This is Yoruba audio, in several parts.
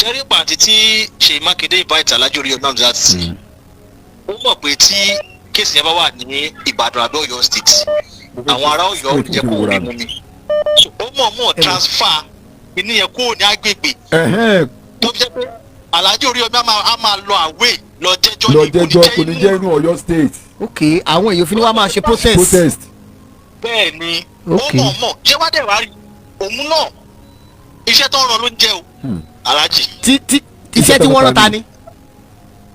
Ṣẹ́rí pàǹtí tí Ṣèyí Mákindé invite Alhaji Oríyọmí Hamzat sí, ó mọ̀ pé tí case yẹn bá wà ní Ìbàdàn àbí Ọ̀yọ́ State, àwọn ará Ọ̀yọ́ ò ní jẹ́ kó rí mú mi. So, ó mọ̀ mọ̀ transfer kíní yẹn kúrò ní agbègbè tó fi jẹ́ pé Alhaji Oríyọmí á máa lọ away lọ jẹ́jọ́ lọ ní kò ní jẹ́jọ́, kò ní jẹ́ inú Ọ̀yọ́ State. Ok, àwọn èèyàn fi ni wàá máa ṣe protest. Protest. Bẹ́ẹ̀ ni, ó mọ̀ mọ̀ ṣé wá dẹ̀ wá rí òun náà, iṣẹ́ tó ń rán ló ń jẹ́ o, Alhaji. Tí iṣẹ́ tí wọ́n rán ta ni?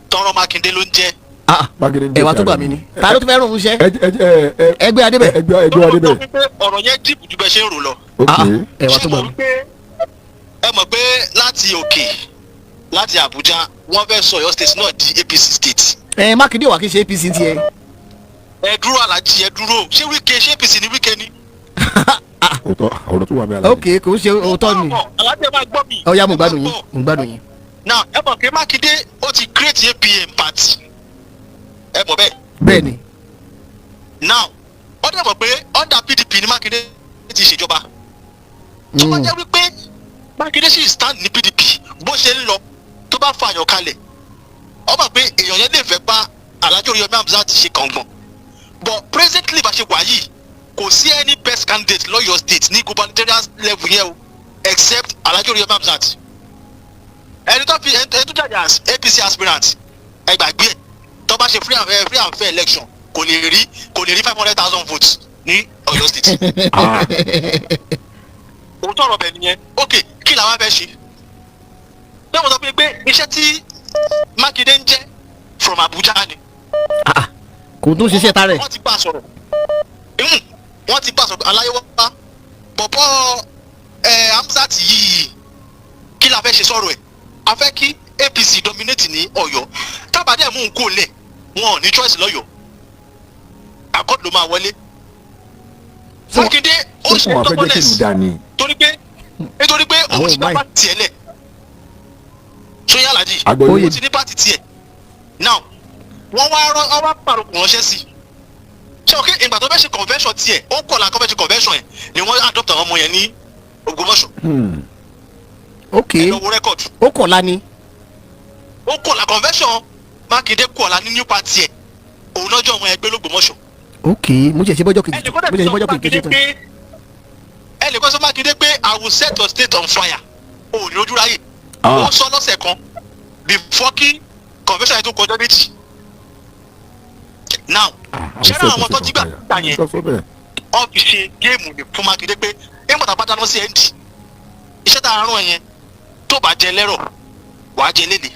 Tọrọ Mákindé ló ń jẹ́. Ah, Mákindé ń ẹ wá jẹ́ tó gbà mí ni, ta ló tún fẹ́ rún un iṣẹ́? Ẹ ẹ ẹ ẹ Ẹgbẹ́ Adébẹ̀. Ẹgbẹ́ Adébẹ̀. Ọ̀rọ̀ yẹn deep ju bẹ́ẹ̀ ṣe ń rò lọ. Ah, ẹ wá tó Ṣé gbà mọ̀ mí. wípé ẹ mọ̀ pé láti òkè, láti Àbújá, wọ́n fẹ́ sọ Ọ̀yọ́ State náà di APC state? Ẹ Mákindé wà kí n ṣe APC tiẹ̀. Ẹ dúró, Alájí, ẹ dúró. Ṣé Wike, ṣé APC ni Wike ni? Òótọ́ ọ̀rọ̀ tó wà mí, Alájí. Ok, kò ń ṣe òótọ́ ni. Alájí, ẹ máa gbọ́ mi. Ó yá, mo Ẹ máa gbádùn yín. gbọ́. Mo gbádùn yín. Now, ẹ mọ̀ pé Mákindé ó ti create APM party, ẹ mọ̀ bẹ́ẹ̀? Bẹ́ẹ̀ ni. Now, ó dẹ̀ mọ̀ pé under PDP ni Mákindé ti ṣèjọba. Tó bá jẹ́ wípé Mákindé sì stand ní PDP bó ṣe ń lọ, tó bá fa àyàn kalẹ̀, ó mọ̀ pé èèyàn yẹn lè fẹ́ bá Alhaji Oríyọmí Hamzat ṣe kàngbọ̀n. But presently, bá ṣe wà yìí, kò sí any best candidate lọ́yọ̀ State ní gubernatorial level yẹn o, except Alhaji Oríyọmí Hamzat. Ẹni tó fi ẹni tó jáde as APC aspirant, ẹ gbàgbé ẹ. Tó bá ṣe free and fair election, kò lè rí 500,000 votes ní Ọ̀yọ́ State. Òótọ́ ọ̀rọ̀ bẹ̀ nìyẹn. Ok, kí làwọn fẹ́ ṣe? Bẹ́ẹ̀ mo sọ pé iṣẹ́ tí Mákindé ń jẹ́ from Abuja ni. Ah, kò tún ṣiṣẹ́ ta rẹ̀. Wọ́n ti bá a sọ̀rọ̀. Wọ́n ti bá a sọ̀rọ̀, aláyéwá bọ̀bọ̀ ẹ̀ Hamzat yìí, kí la fẹ́ ṣe sọ̀rọ̀ ẹ̀? A fẹ́ kí APC dominate ní Ọ̀yọ́. Tábàdé mú un kó lẹ̀, wọn ò ní choice lọ́yọ̀ọ́, Accord ló máa wọlé. Mákindé ó ṣe Ṣé wọn fẹ́ jẹ́ kí ìlú stubbornness dání? Torí pé nítorí pé òun Àwọn ti ò dá mind. party tiẹ̀ lẹ̀ sóyún, Alájì. Agbóyè. Oyè. Ó ti ní party tiẹ̀. Now, wọ́n wá rán, wọ́n wá pàrokò ránṣẹ́ sí i. Ṣé ok, ìgbà tó fẹ́ ṣe convention tiẹ̀, ó kọ̀ la kọ́ fẹ́ ṣe convention yẹn ni wọ́n adopt àwọn ọmọ yẹn ní Ògbómọ̀ṣọ́. Ẹ lọ wo record. Ó kọ̀ la ni. Ó kọ̀ la convention, Mákindé kọ̀ la ní new party ẹ̀, òun lọ́jọ́ ọmọ ẹgbẹ́ l'Ógbómọ̀ṣọ́. Ok, mo ṣe ṣe bọ́jọ́ kejì. Ẹnì kó Mo ṣe dẹ̀ ṣe sọ bọ́jọ́ fún kejì Mákindé tó ṣe tán. pé, ẹnì kan sọ Mákindé pé, "I will set your state on fire." Ò ní ojú ráyè. Ó sọ lọ́sẹ̀ kan before kí convention yẹn tó kọjá 2. Now, ṣé náà àwọn tó jí gbà gbà yẹn, Sọ bẹ́ẹ̀. wọ́n fi ṣe game ní fún Mákindé pé nígbà tá a bá dáná sí ẹ̀ ń dì iṣẹ́ tá a rán ẹ yẹn, tó bá jẹ lẹ́rọ̀, wàá jẹ léde.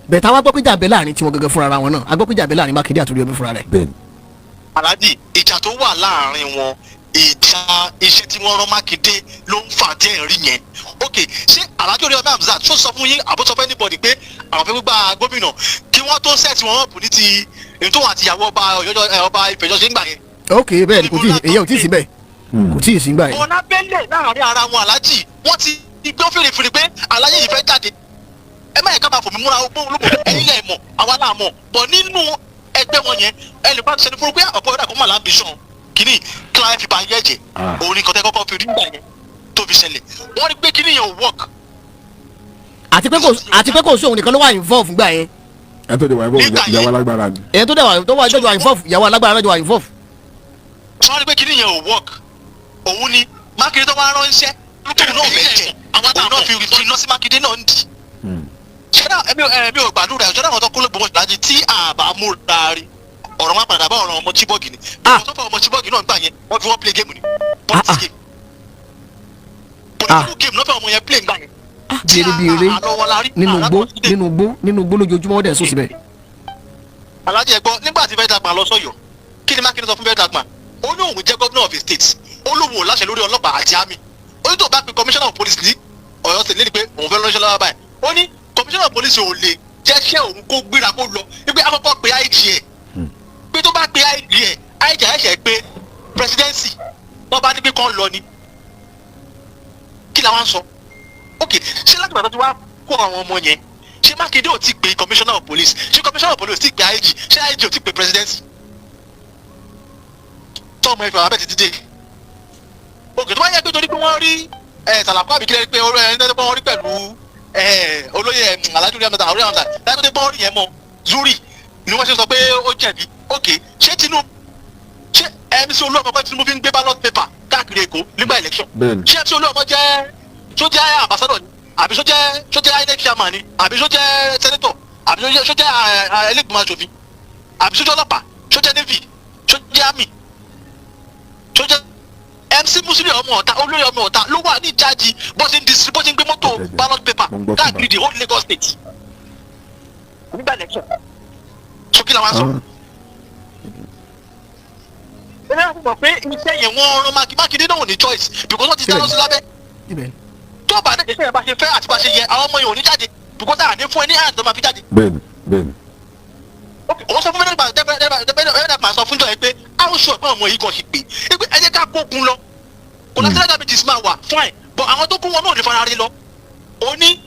Bẹ́ẹ̀ táwa gbọ́ pé jà bẹ́ láàrin tiwọn gẹ́gẹ́ fúnra wọn náà, a gbọ́ pé jà bẹ́ láàrin Mákindé àti Oríyọmí fúnra rẹ̀. Bẹ́ẹ̀ni. Aláàjì, ìjà tó wà láàrin wọn, ìjà iṣẹ́ tí wọ́n rán Mákindé ló ń fà díẹ̀ rí yẹn. Ok, ṣé Alhaji Oríyọmí Hamzat tó sọ fún yín, àbó sọ fún anybody pé àwọn fẹ́ gbígbà gómìnà kí wọ́n tó set wọn up ní ti èyí tó wà àti ìyàwó ọba Ọ̀yọ́, ọba Ifẹ̀ ṣe ń gbà yẹn? Ok, bẹ́ẹ̀ ni, kò tí èyí ò tí ì sí bẹ́ẹ̀, kò tí ì sí gbà yẹn. Ọ̀nà abẹ́lẹ̀ láàrin ara wọn, Aláàjì, wọ́n ti gbọ́ fèrèfèrè pé aláyé yìí fẹ́ jáde. Ẹ má yẹ ká máa fòmí múra ogbó olóko, ẹ̀yin lẹ̀ mọ̀, àwa náà mọ̀ bọ̀ nínú ẹgbẹ́ wọn yẹn. Ẹnì bá ti ṣẹni fún pé ọ̀pọ̀ ọ̀dà kó mà l'ambition kìíní kí láyé fi ba ayé ẹ̀jẹ̀. Òun ni kọ́tẹ́ kọ́kọ́ fi rí gbà yẹn tó fi ṣẹlẹ̀. Wọ́n rí pé kíní yẹn ò work. Àti pé kò sí òun nìkan ló wà involve gbà yẹn. Ẹ tó di wà Nígbà ìyàwó yẹn. alágbára ni. Èyí tó dẹ̀ wà tó wà jọjọ wà involve, ìyàwó alágbára lọ́jọ́ wà involve. Sọ wọ́n rí pé kíní yẹn ò work, òun ni Mákindé tó wá ránṣẹ́ tóun náà fẹ́ jẹ, òun náà fi iná sí Mákindé náà ń dì. Ṣẹ́dá ẹ̀mí ò gbàdúrà ẹ̀. Ṣẹ́dá àwọn tó kó ló gbọ́mọ̀ láti tí àbá múra rí, ọ̀rọ̀ máa padà bá ọ̀rọ̀ ọmọ Chibok ni. Ah. Àwọn tó fẹ́ ọmọ Chibok náà gbà yẹn, wọ́n fi wọ́n play game ni, politics game, political game lọ́fẹ̀ẹ́ ọmọ yẹn play gbà yẹn. Bèrè bèrè Àlọ́ wọn la rí. nínú igbó, Àlọ́ nínú igbó, nínú igbó lójoojúmọ́, wọ́n dẹ̀ sùn síbẹ̀. Alájẹ gbọ́, nígbà tí fẹ́ẹ́ dàgbà lọ sọ́yọ́, kí ni Mákindé sọ fún fẹ́ẹ́ dàgbà? Ó ní òun jẹ́ governor of a state, ó lóun ò láṣẹ lórí ọlọ́pàá àti army. Ó ní tó bá pe commissioner of police ní Ọ̀yọ́ State lédi pé òun fẹ́ lọ́ṣẹ́ lọ́wọ́ báyìí, ó ní commissioner of police ò lè jẹ́ṣẹ́ òun kó gbéra kó lọ, wípé akọ́kọ́ pe IG ẹ̀, pé tó bá pe IG ẹ̀, IG ẹ̀ pé presidency, wọ́n bá ní pé kán lọ ni. Kí làwọn sọ? Ok, ṣé láti bàtà tí wàá kó àwọn ọmọ yẹn, ṣé Mákindé ò tí pe commissioner of police? Ṣé commissioner of police ò tí pe IG? Ṣé IG ò tí pe presidency? Tọ́mọ ẹ̀fẹ̀ wà bẹ́ẹ̀ ti dé. Ok, tó bá yẹ pé torí pé wọ́n rí ẹ̀ Sàlàkọ́ àbí kílẹ̀ pé ọ̀rọ̀ ẹ̀ ń tẹ́tẹ́ pé wọ́n rí pẹ̀lú ẹ̀ Olóyè Alhaji Oríyọmí Hamzat, Oríyọmí Hamzat láti tó bọ́ọ̀rì yẹn mọ́ Zuri ni wọ́n ṣe sọ pé ó jẹ̀bi. Ok, ṣé Tinubu, ṣé MC Olúọmọ kọ́ Tinubu fi ń gbé ballot paper káàkiri Èkó nígbà election? Bẹ́ẹ̀ni. Ṣé MC Olúọmọ jẹ́, ṣó jẹ́ ambassador ni, àbí ṣó jẹ́ INEC chairman ni, àbí ṣó jẹ́ senator, àbí ṣó jẹ́ ẹlẹ́gbẹ̀mọ aṣòfin, àbí ṣó jẹ́ ọlọ́pàá, ṣó jẹ́ navy, ṣó jẹ́ army, ṣó jẹ́ MC Muslim ọmọ ọ̀tá, olórí ọmọ ọ̀tá ló wà ní ìjáàjì bó ṣe ń distribute, bó ṣe ń gbé mọ́tò ballot paper Mo ń gbọ́ fún káàkiri the whole Lagos State nígbà election? So kí la wá sọ? Ẹ náà mọ̀ pé iṣẹ́ yẹn wọ́n rán Mákindé náà ò ní choice because wọ́n ti dáná sí lábẹ́. Ibẹ̀. Tó bá dẹ̀ ṣe yẹn bá ṣe fẹ́ àti bá ṣe yẹ, àwọn ọmọ yẹn ò ní jáde because à ní fún ẹ ní hand tó máa fi jáde. bẹ́ẹ̀ni bẹ́ẹ̀ni Ok, òun sọ fún mi nígbà tẹ́fẹ́ máa sọ fún jọ yẹn pé àwọn sọ pé ọmọ yìí kan ṣì pé ẹ jẹ́ ká kókun lọ, collateral damages máa wà, fine, but àwọn tó kún wọn náà ò ní fara rí lọ. Ó ní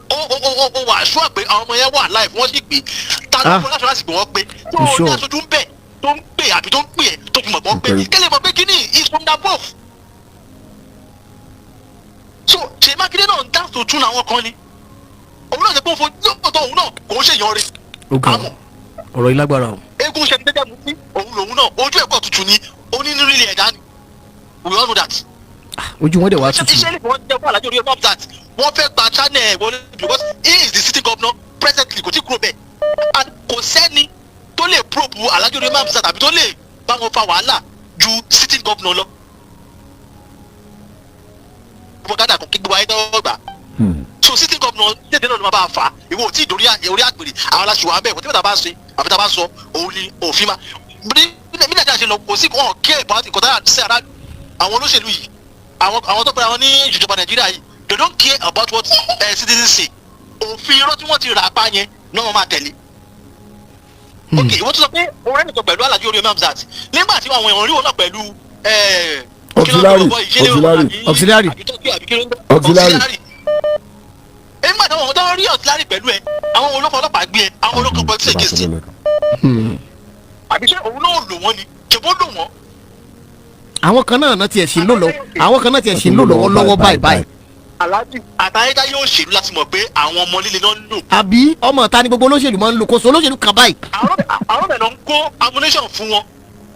ó wà sure pé àwọn ọmọ yẹn wà live, wọ́n sì pé ta ló Ah. fún láti pé wọ́n pé tó o ní Sure. aṣojú ń bẹ̀ tó ń pè àbí tó ń pè ẹ́ tó fi mọ̀ pé wọ́n pé Okay. kẹ́lẹ́ mọ̀ pé kíní is from the above. So Ṣèyí Mákindé náà ń dá tó tún àwọn kan ni òun náà ṣe pé ó fo lóòótọ́, òun náà kò ń ṣèyàn rẹ̀. Ó ga Àmọ́ ọ, ọ̀rọ̀ yìí lágbára o. Eégún ṣe tẹ́tẹ́ mu sí òun lòun náà, ojú ẹ̀kọ́ tuntun ni, onínú ilé ẹ̀dá ni, we all know that. Ah, ojú wọn dẹ̀ wá tutù. Iṣẹ́ ilé wọn jẹ́ fún Alhaji Oríyọmí Hamzat, wọ́n fẹ́ gba channel wọlé because he is the sitting governor presently, kò tí kúrò bẹ́ẹ̀, and kò sẹ́ni tó lè probe Alhaji Oríyọmí Hamzat àbí tó lè bá wọn fa wàhálà ju sitting governor lọ. Propaganda kò kí gbogbo ayé tẹ́wọ́ gbà. So sitting governor tètè náà ló máa bá a fà á. Ìwọ ò tí ì dórí orí àpèrè, àwọn aláṣọ wa bẹ́ẹ̀ kò tí bàtà bá ṣe àbí tá a bá sọ òun ni òfin ma bí bí Nàìjíríà ṣe lọ. Kò sí wọn kí ẹ̀ bá nǹkan tá a ṣe ara àwọn olóṣèlú yìí, àwọn tó pera wọn ní ìjọba Nàìjíríà yìí, they don't care about what citizens say. Òfin irọ́ tí wọ́n ti rà pa yẹn náà wọ́n máa tẹ̀lé. Ok, ìwọ tó sọ pé òun rẹ̀ nìkan pẹ̀lú Alhaji Oríyọmí Hamzat nígbà tí àwọn èèyàn rí wọn náà pẹ̀lú kí ló ń Auxiliary, bọ̀ yìí? Ṣé lè- auxiliary. Auxiliary. Àbí Turkey, àbí kí ló ń bọ̀? Auxiliary. Nígbà tí àwọn tó rí auxiliary pẹ̀lú ẹ, àwọn olóko ọlọ́pàá gbé ẹ, àwọn olóko politics against ẹ, àbí ṣé òun náà lò wọ́n ni? Ṣèbó lò wọ́n? Àwọn kan náà tiẹ̀ sí ń lò lọ, àwọn kan náà tiẹ̀ sí ń lò lọ́wọ́ lọ́wọ́ báyìí báyìí. Aláàjì àtàyédáyé òṣèlú láti mọ̀ pé àwọn ọmọ líle náà ń lò. Àbí ọmọ ta ni gbogbo olóṣèlú máa ń lò? Kó so olóṣèlú kan báyìí. Àwọn ọ̀bẹ náà ń kó ammunition fún wọn,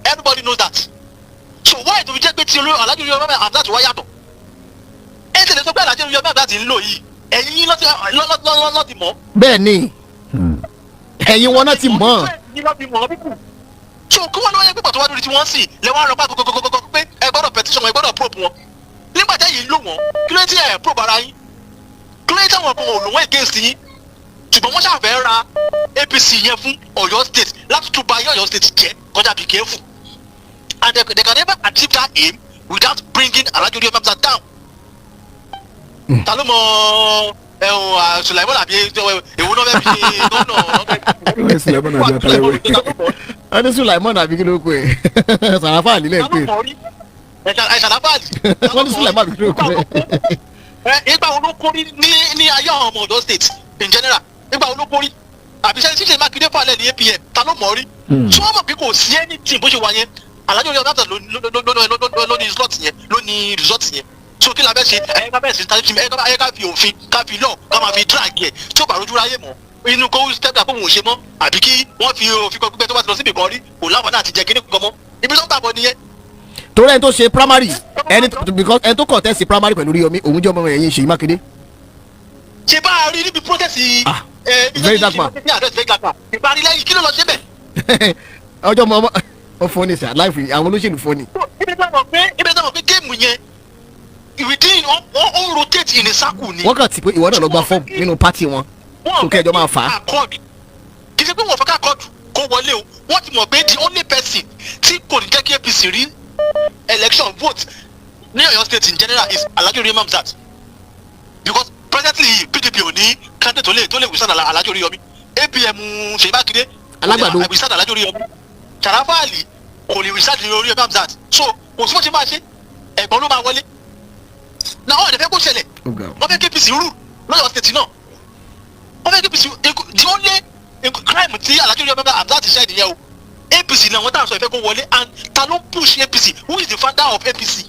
everybody knows that. So why tó fi jẹ́ pé tí olóyè Alhaji Oríyọmí Hamzat wá yàtọ̀? Ẹ tẹ̀lé sọ pé Alhaji Oríyọmí Hamzat ń lò yìí, ẹ̀yin yín lọ́ti mọ̀. Bẹ́ẹ̀ ni, ẹ̀yin wọn náà ti mọ̀. So kí wọ́n lọ́wọ́ yẹ pé pàtó wá lórí tí wọ́n sì lẹ́wọ́n á lọ bá kókókókókó pé ẹ gbọ́dọ̀ petition wọn, ẹ gbọ́dọ̀ probe wọn. Nígbà tẹ́yìn ń lò wọ́n, kí ló dé tí ẹ probe ara yín? Kí ló dé táwọn kan ò lò wọ́n against yín? Ṣùgbọ́n wọ́n ṣàfẹ́ ra APC yẹn fún Ọ̀yọ́ State láti tún ba ayé Ọ̀yọ́ State jẹ́ kọjá. Be careful, and they can never achieve that aim without bringing Alhaji Oríyọmí Hamzat down. Ta ló mọ ẹ o, Sulaimon àbí èwo náà fẹ́ fi ṣe gómìnà? Sulaimon àbí Atalẹ́wé. Wọ́n ní Sulaimon àbí kí ló kọ ẹ̀, Sàràfà àlílẹ̀ pé. Ẹ Sàràfà. Wọ́n ní Sulaimon àbí kí ló kọ ẹ̀. Ẹ ìgbà wo ló kórí ní ayé àwọn ọmọ Ọ̀yọ́ State in general? Ìgbà wo ló kórí? Àbí ṣe ṣíṣe Mákindé falẹ̀ ní APM, ta ló mọ̀ rí? Tí wọ́n mọ̀ pé kò sí anything bó ṣe wà yẹn, Alhaji Oríyọmí Hamzat ló ní slot yẹn, ló ní result yẹn. So kí la bẹ́ ṣe? Ẹ ká bẹ́ẹ̀ sí ẹ ká fi òfin, ká fi law, ká máa fi drag yẹ tí ó bá rojú ráyè mọ́ inú kó step down, kó òun ò ṣe mọ́, àbí kí wọ́n fi òfin kan gbígbẹ́ tó bá ti lọ síbi kan rí, kò láǹfààní àti jẹ kíní kan mọ́. Ibi tó ń gbàgbọ́ nìyẹn. Torí ẹni tó ṣe primary, ẹni because ẹni tó contest primary pẹ̀lú Oríyọmí, òun jẹ́ ọmọ ẹ̀yìn Ṣèyí Mákindé. Ṣe bá a rí níbi protest? Ah, very dark man. Very dark man ìparí lẹ́yìn, kí ló lọ ṣe bẹ̀? Ọjọ́ mọ ọmọ ọ fọ́ ni sà láìpẹ́, àwọn olóṣèlú fọ́ ni. Ibi tó mọ̀ pé game yẹn within wọ́n ó rotate in a circle ni. Wọ́n kàn ti pé ìwọ náà lọ gba fọ́ọ̀mù nínú party wọn tó kẹjọ máa fà á. Accord, kì í ṣe pé wọ́n fẹ́ ká accord kó wọlé o. Wọ́n ti mọ̀ pé the only person tí kò ní jẹ́ kí APC rí election vote ní Ọ̀yọ́ State in general is Alhaji Oríyọmí Hamzat, because presently PDP ò ní candidate tó lè withstand Alhaji Oríyọmí. APM Ṣèyí Mákindé Alágbàdo. withstand Alhaji Oríyọmí. Sharafa Ali kò lè withstand Oríyọmí Hamzat. So kò sí bó ṣe máa ṣe, ẹ̀gbọ́n ló máa wọlé náà. Ọ̀rẹ́ fẹ́ kó ṣẹlẹ̀. Ó ga o. Wọ́n fẹ́ kí APC rule lọ́yọ̀ State náà. Wọ́n fẹ́ kí APC. The only crime tí Alhaji Oríyọmí Hamzat ṣe nìyẹn o. APC náà wọ́n tà sọ ìfẹ́ kó wọlé, and ta ló push APC? Who is the founder of APC?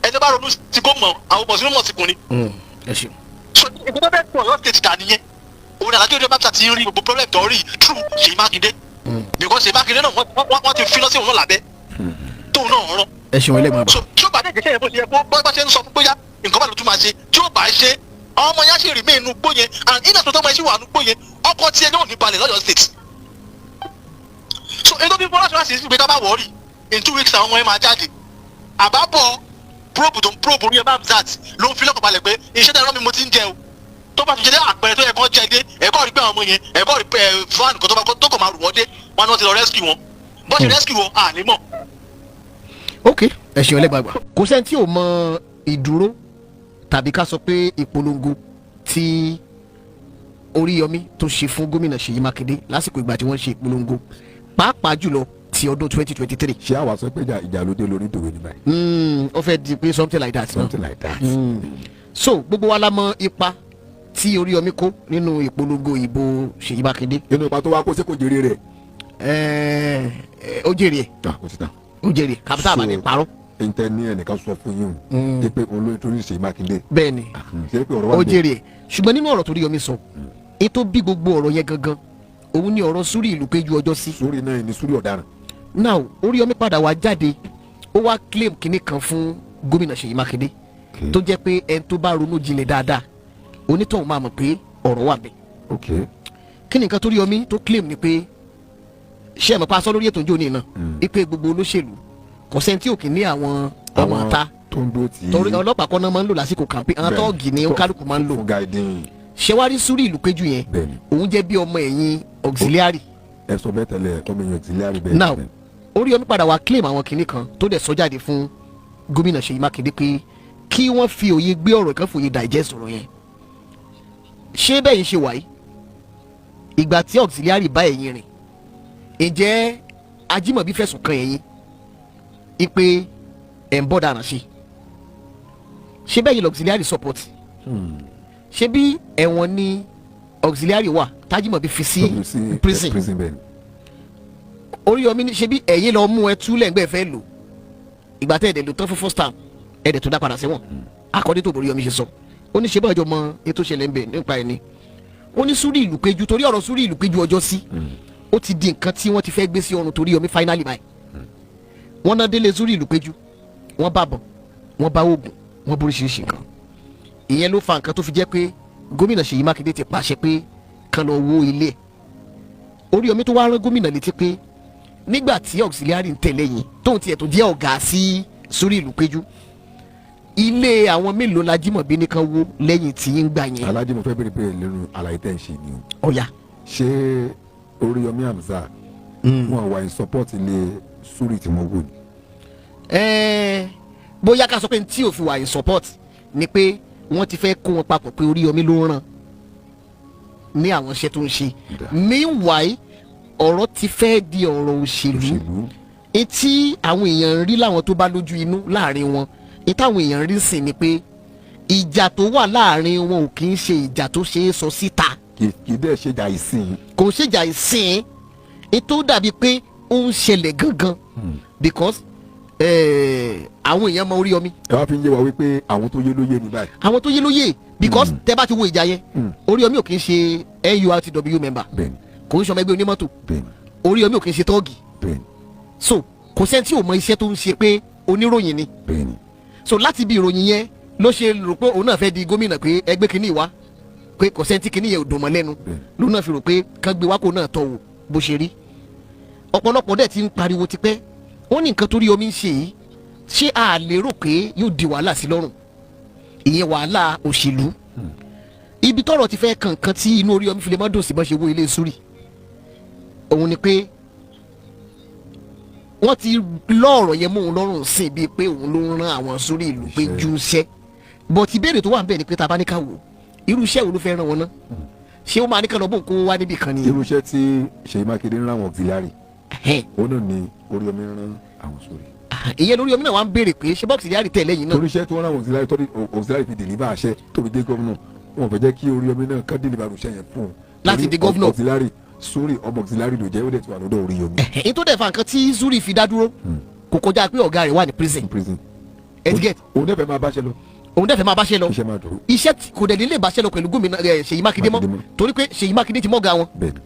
Ẹni bá ronú sí kó mọ̀, àwọn mọ̀ sínú mọ̀ sí kùn ni. Ẹ ṣeun. So ìgbà tó fẹ́ sọ Ọ̀yọ́ State dà nìyẹn. Òun ni Alhaji Oríyọmí Hamzat ti ń rí gbogbo problem tó ń rí through Ṣèyí Mákindé, because Ṣèyí Mákindé náà, wọ́n ti fi lọ sí òun náà lábẹ́ tóun náà rán. Ẹ ṣeun, ẹlẹ́gbọ̀n àgbà. So tí ó bá dẹ̀ jẹ́ yẹn bó ṣe yẹ kó bá ṣe ń sọ fún bóyá nǹkan bá ló tún máa ṣe, tí ó bá ṣe, ọmọ yẹn á ṣe remain inú gbó yẹn, and iná tó tọ́mọ yẹn ṣì wà nínú gbó yẹn, ọkọ tiẹ̀ náà ò ní balẹ̀ lọ́yọ̀ State. So ètò bí fọlá ṣọlá sì pé ká bá worry, in 2 weeks àwọn ọmọ yẹn máa jáde. Àbábọ̀ probe tó ń probe Oríyọmí Hamzat ló ń fi lọ́kàn balẹ̀ pé iṣẹ́ tẹ̀lé mi mo ti ń jẹ o. Tó bá ti jẹ dé àpẹẹrẹ tó yẹ kó jẹ dé, ẹ̀kọ́ rí pé àwọn ọmọ yẹn, ẹ̀kọ́ rí pé van kan tó bá tó kàn máa rù wọ́n dé, wọn ni wọ́n ti lọ rescue wọn. Bó ṣe rescue wọn à ní mọ̀. Ok, ẹ ṣeun, ẹlẹ́gbọ̀n àgbà. Kò sẹ́ni tí ò mọ ìdúró tàbí ká sọ pé ìpolongo tí Oríyọmí tó ṣe fún gómìnà Ṣèyí Mákindé lásìkò ìgbà tí wọ́n ṣe ìpolongo, pàápàá jùlọ ti ọdún 2023. Ṣé àwa sọ pé ìjà ló dé lórí ìdòwe ní báyìí? Ó fẹ́ di pé something like that. Something like that. So gbogbo wa la mọ ipa tí Oríyọmí kó nínú ìpolongo ìbò Ṣèyí Mákindé. Inú ipa tó wá kó, sí kò jèrè rẹ̀? Ẹ̀ẹ́, ó jèrè ẹ̀. Ah, kò sí tán. Ó jèrè kàbítà àbàdì parọ́. Ntẹ ní ẹnìkan sọ fún yín o pé òun ló introduce Ṣèyí Mákindé. Bẹ́ẹ̀ ni. Ṣé pé ọ̀rọ̀ wà Ó níbẹ̀? jèrè ẹ̀, ṣùgbọ́n nínú ọ̀rọ̀ tó Oríyọmí sọ, ètò bí gbogbo ọ̀rọ̀ yẹn gangan, òun ni ọ̀rọ̀ Súrí ìlú péjú ọjọ́ sí. Súrí náà ni Súrí ọ̀daràn. Now, Oríyọmí padà wá jáde, ó wá claim kinní kan fún gómìnà Ṣèyí Mákindé tó jẹ́ pé ẹni tó bá ronú jinlẹ̀ dáadáa, onítọ̀hún máa mọ̀ pé ọ̀rọ̀ wà bẹ́ẹ̀. Kí ni nǹkan tó Oríyọmí tó claim ni pé, ṣé ẹ mọ̀ pa aṣọ lórí ètò ìjọ ní iná ipe gbogbo olóṣèlú, kò sẹ́ni tí ò kì í ní àwọn ọmọ ta tó ń dó tì í. Torí ọlọ́pàá kọ́ náà máa ń lò lásìkò campaign, àwọn tọ́ọ̀gì ni kálukú máa ń lò. Fún guiding. Ṣẹwárí Súrí ìlú péjú yẹn, òun jẹ́ bí ọmọ ẹ̀yìn auxiliary. Ẹ sọ bẹ́ẹ̀ tẹ́lẹ̀, ọmọ èèyàn auxiliary bẹ́ẹ̀. Now, Oríyọmí padà wá claim àwọn kinní kan tó dẹ̀ sọ jáde fún gómìnà Ṣèyí Mákindé pé kí wọ́n fi òye gbé ọ̀rọ̀ kan, fòye digest ọ̀rọ̀ yẹn. Ṣé bẹ́ẹ̀ yìí ṣe wáyé ìgbà tí auxiliary bá ẹ̀yìn rìn, ǹjẹ́ Ajímọ̀bí fẹ̀sùn kan ẹ̀yìn ipe ẹ̀ ń bọ́ dára ṣe? Ṣé bẹ́ẹ̀ yìí lọ auxiliary support? Ṣé bí ẹ̀wọ̀n ni auxiliary wà tájímọ̀bí fi sí prison? Prison, bẹ́ẹ̀ ni. Oríyọmí ní ṣe bí ẹ̀yin lọ mú ẹ túlẹ̀ ńgbẹ́ fẹ́ lò, ìgbà tẹ́ ẹ̀dẹ̀ lò tán fún first term, ẹ̀dẹ̀ tó dá padà sẹ́wọ̀n. Akọ́dé tó Oríyọmí ṣe sọ, ó ní ṣe bá ọjọ́ mọ ètò ìṣẹ̀lẹ̀ ńbẹ nípa ẹ̀ ni. Ó ní Súrí ìlú péjú, torí ọ̀rọ̀ Súrí ìlú péjú ọjọ́ sí, ó ti di nǹkan tí wọ́n ti fẹ́ gbé sí ọrùn torí Oríyọmí. Finally báyìí, wọ́n náà délé Súrí ìlú péjú, wọ́n bá bọ̀, wọ́n bá oògùn, wọ́n boríṣiríṣi nǹkan. Ìyẹn ló fa nǹkan tó fi jẹ́ pé gómìnà Ṣèyí Mákindé ti pàṣẹ pé kán lọ wó ilé ẹ̀. Oríyọmí tó wá rán gómìnà létí pé nígbà tí auxiliary ń tẹ̀lé yín, tóun tiẹ̀ tó jẹ́ ọ̀gá sí Súrí ìlú péjú, ilé àwọn mélòó la Jímọ̀bí nìkan wó lẹ́yìn tí ń gbà yẹn? Alájí, mo fẹ́ bèrè bèrè lẹ́nu àlàyé tẹ́ ń ṣe ni o. Ọ̀yà. Ṣé Oríyọmí Hamzat wọn wà in support ilé Súrí tí wọ́n wò ni? Ẹ̀ẹ́n, bóyá ká sọ pé tí òfin wà in support ni pé wọ́n ti fẹ́ kó wọn papọ̀ pé Oríyọmí ló ń ràn ní àwọn iṣẹ́ tó ń ṣe. Meanwhile, ọ̀rọ̀ ti fẹ́ di ọ̀rọ̀ òṣèlú. Òṣèlú. Etí àwọn èèyàn ń rí láwọn tó bá lójú inú láàrin wọn, etí àwọn èèyàn ń rí sìn ni pé ìjà tó wà láàrin wọn ò kì í ṣe ìjà tó ṣe é sọ síta. Kì í dẹ́ ṣe jà ìsìn. Kò ń ṣèjà ìsìn, ètò dàbí pé ó ń ṣẹlẹ̀ gangan because àwọn èèyàn mọ Oríyọmí. Ẹ wá fi ń yé wa wípé àwọn tó yé ló yé ní báyìí. Àwọn tó yé ló yé, because tẹ bá ti wo ìjà yẹn, Oríyọmí ò kì í ṣe NURTW member, kò ń ṣọmọ ẹgbẹ́ onímọ́tò. Oríyọmí ò kì í ṣe tọ́ọ̀gì. So kò sẹ́ni tí ò mọ iṣẹ́ tó ń ṣe pé oníròyìn ni. So láti ibi ìròyìn yẹn ló ṣe rò pé òun náà fẹ́ di gómìnà, pé ẹgbẹ́ kìíní wá, pé kò sẹ́ni tí kìíní yẹn ò dùn mọ́ lẹ́nu, lòun náà fi rò pé kán gbé wá kó náà tọ̀ wò bó ṣe rí. Ọ̀pọ̀lọpọ̀ dẹ̀ ti ń pariwo tipẹ́, wọ́n ní nǹkan tó Oríyọmí ń ṣe yìí, ṣé a lérò pé yóò di wàhálà sí lọ́rùn, ìyẹn wàhálà òṣèlú? Ibi tọ́rọ̀ ti fẹ́ kankan tí inú Oríyọmí fi lè má dùn sí bọ́n ṣe wó ilé Súrì, òun ni pé wọ́n ti lọ́ ọ̀rọ̀ yẹn mọ́ òun lọ́rùn sí bíi pé òun ló ń rán àwọn Súrì ìlú pé ju iṣẹ́. But ìbéèrè tó wà ń bẹ̀ ni pé tá a bá ní ká wò, irú iṣẹ́ wo ló fẹ́ rán wọn ná? Ṣé ó máa ní ká lọ bóun kó wá níbì kan ni? Irú iṣẹ́ tí Ṣèyí Mákindé ń rán àwọn auxiliary, òun náà ni Oríyọmí ń rán àwọn Súrì. Ìyẹn lórí omi náà wà ń béèrè pé ṣé bọ́ọ̀sì auxiliary tẹ̀lé yìí náà? Torí iṣẹ́ tí wọ́n rán àwọn auxiliary, torí auxiliary fi deliver àṣẹ tó fi dé gómìnà, wọn fẹ́ jẹ́ kí Oríyọmí náà ká deliver iṣẹ́ yẹn fún un. Láti Torí di gómìnà. Auxiliary Súrì, ọmọ auxiliary ló jẹ́, ó dẹ̀ ti wà lọ́dọ̀ Oríyọmí. Èyí tó dẹ̀ fa nǹkan tí Zuri fi dá dúró kò kọjá pé ọ̀gá rẹ̀ wà ní prison. Prison. Etiquette. Òun náà fẹ́ máa báṣẹ lọ. Òun dẹ̀ fẹ́ máa báṣẹ́ lọ. Iṣẹ́ máa dùn. Iṣẹ́ kò dẹ̀ ní lè báṣẹ́ lọ pẹ̀lú gómìnà Ṣèyí Mákindé mọ́. Mákindé mọ́. Torí pé Ṣèyí Mákindé ti mọ́ga wọn. Bẹ́ẹ̀ni.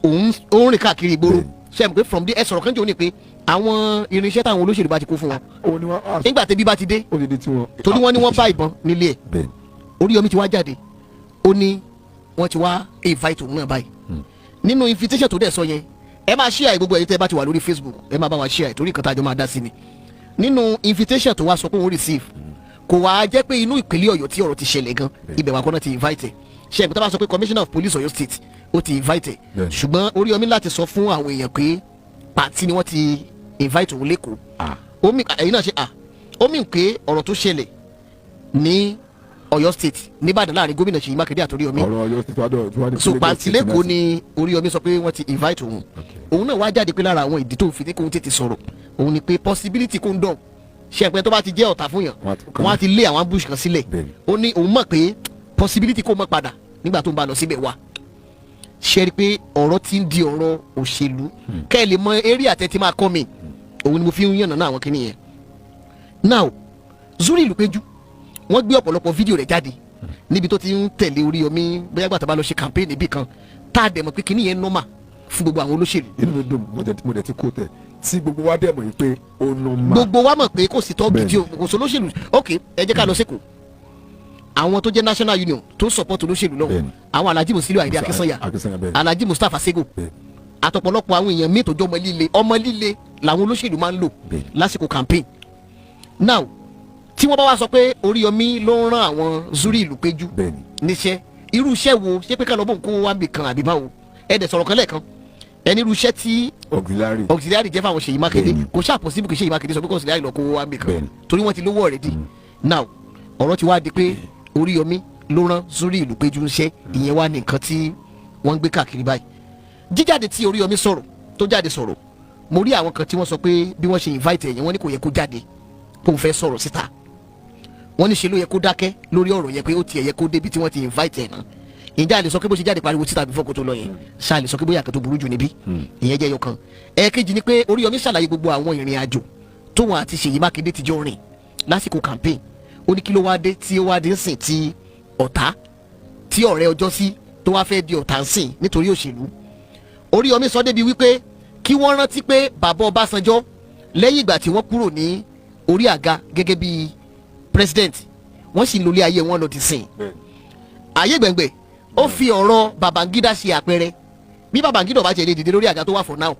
Òun ó ń rìn káàkiri ìgboro. Bẹ́ẹ̀ni. Ṣe é mọ̀ pé from there, ẹ sọ̀rọ̀ kan jẹ́ òní pé àwọn irinṣẹ́ táwọn olóṣèlú bá ti kó fún wọn, Ó ní wọn á nígbà tẹ́bí bá ti dé, ó ti di tiwọn. torí wọ́n ní wọ́n bá ìbọn nílé ẹ̀. Oríyọmí ti wá jáde, ó ní wọ́n ti wá invite òun náà báyìí. Nínú invitation tó dẹ̀ sọ yẹn, ẹ máa share gbogbo ẹ̀yin tẹ́ ẹ bá ti wà lórí Facebook, ẹ máa bá wa share, torí nǹkan tá a jọ máa dá sí ni. Nínú invitation tó wá sọ pé òun receive, kò wá jẹ́ pé inú ìpínlẹ̀ Ọ̀yọ́ tí ọ̀rọ̀ ti ṣẹlẹ̀ gan, ibẹ̀ wà kọ́nà ti invite ẹ̀. Ṣe é tó bá sọ pé commissioner of police Ọ̀yọ́ State, ó ti invite ẹ̀? Ṣùgbọ́n Oríyọmí láti sọ fún àwọn èèyàn pé party ni wọ́n ti invite òun lẹ́kọ̀ọ́. Omi ẹ̀yin náà ṣe à omi pé ọ̀rọ̀ tó ṣẹlẹ̀ ní Ọ̀yọ́ State nìbàdàn láàrin gómìnà Ṣèyí Mákindé àti Oríyọmí. Ọ̀rọ̀ Ọ̀yọ́ ti tó wá tó wá ní So Lagos party State lẹ́kọ̀ọ́ náà. ni Oríyọmí sọ pé wọ́n ti invite òun. Òun náà wá jáde pé lára àwọn ìdí tó fi ní kóun tètè sọ̀rọ̀ òun ni pé possibility kó ń dọ̀ ṣe ẹ̀pẹ́ tó bá ti jẹ́ ọ̀tá fún yàn, Wọ́n á ti- wọ́n á ti lé àwọn ambush kan sílẹ̀. Ó ní òun mọ̀ pé possibility kó mọ̀ padà nígbà tó ń bá lọ síbẹ̀ wá. Ṣe rí i pé ọ̀rọ̀ ti ń di ọ̀rọ̀ òṣèlú? Kẹ́ ẹ lè mọ eré àtẹ tí máa kọ́ mi, òun ni mo fi ń yànnà náà àwọn kìnìyẹn yẹn. Now, Zuri Ìlúpéjú, wọ́n gbé ọ̀pọ̀lọpọ̀ fídíò rẹ̀ jáde níbi tó ti ń tẹ̀lé Oríyọmí, bóyá gbàtà bá lọ ṣe campaign níbì kan, tá a dẹ̀ mọ̀ pé kìnìyẹn yẹn normal fún gbogbo àwọn olóṣèlú. Inú mi dùn, mo dẹ̀ ti kó tẹ̀ tí gbogbo wa dẹ̀ mọ̀ yìí pé ó normal. Gbogbo wa mọ̀ pé kò sí tọ́ọ̀gì Bẹ́ẹ̀ni. tí kò sí olóṣèlú. Ok, ẹ jẹ́ ká lọ sẹ́kọ̀ọ́, àwọn tó jẹ́ national union tó support olóṣèlú náà, àwọn Alhaji Musiliu Ayinde Akínsànyà, Akínsànyà, bẹ́ẹ̀ni. Alhaji Mustapha Sego, àtọ̀pọ̀lọpọ̀ àwọn èèyàn míì tó jẹ́ ọmọ líle, ọmọ líle làwọn olóṣèlú máa ń lò lásìkò campaign. Now, tí wọ́n bá wá sọ pé Oríyọmí ló ń rán àwọn Zuri Ìlú Péjú níṣẹ́, irú iṣẹ́ wo? Ṣé pé ká lọ bó ń kó wá bì kan àbí báwo? Ẹ dẹ̀ sọ̀rọ̀ kan lẹ́ẹ̀kan, ẹni irú iṣẹ́ tí Auxiliary. Auxiliary jẹ́ fáwọn Ṣèyí Mákindé. Kò ṣáà possible kì í Ṣèyí Mákindé sọ pé kò auxiliary lọ kó wá bì kan, torí wọ́n ti lówó already. Now, ọ̀rọ̀ ti wá di pé Oríyọmí ló rán Zuri Ìlú Péjú ńṣẹ́. Ìyẹn wá ní nǹkan tí wọ́n ń gbé káàkiri báyìí. Jíjáde tí Oríyọmí sọ̀rọ̀, tó jáde sọ̀rọ̀, mo rí àwọn kan tí wọ́n sọ pé bí wọ́n ṣe invite ẹ̀yìn, wọ́n ní kò yẹ kó jáde kó n fẹ́ sọ̀rọ̀ síta. Wọ́n ní ṣe ló yẹ kó dákẹ́ lórí ọ̀rọ̀ yẹn, pé ó tiẹ̀ yẹ kó débi tí wọ́n ti invite ẹ̀ náà. Ǹjẹ́ a lè sọ pé bó ṣe jáde pariwo síta before kó tó lọ yẹn, ṣáà lè sọ pé bóyá àkàtó burú jù níbí? Ìyẹn jẹ́ ẹyọ kan. Ẹ̀ẹ̀kejì ni pé Oríyọmí ṣàlàyé gbogbo àwọn ìrìn àjò tóun àti Ṣèyí Mákindé ti jọ rìn lásìkò campaign. Ó ní kí ló wá dé tí ó wá dé ń sìn tí ọ̀tá tí ọ̀rẹ́ ọjọ́ sí tó wá fẹ́ di ọ̀tá ń sìn nítorí òṣèlú? Oríyọmí sọ débi wípé kí wọ́n rántí pé bàbá Ọbásanjọ́, lẹ́yìn ìgbà tí wọ́n kúrò ní orí àga gẹ́gẹ́ bí president, wọ́n sì ń lólé ayé wọn lọ ti sìn. Ayé gbẹ̀ngbẹ̀, ó fi ọ̀rọ̀ Babangida ṣe àpẹẹrẹ. Bí Babangida bá tiẹ̀ lè dìde lórí àga tó wà for now,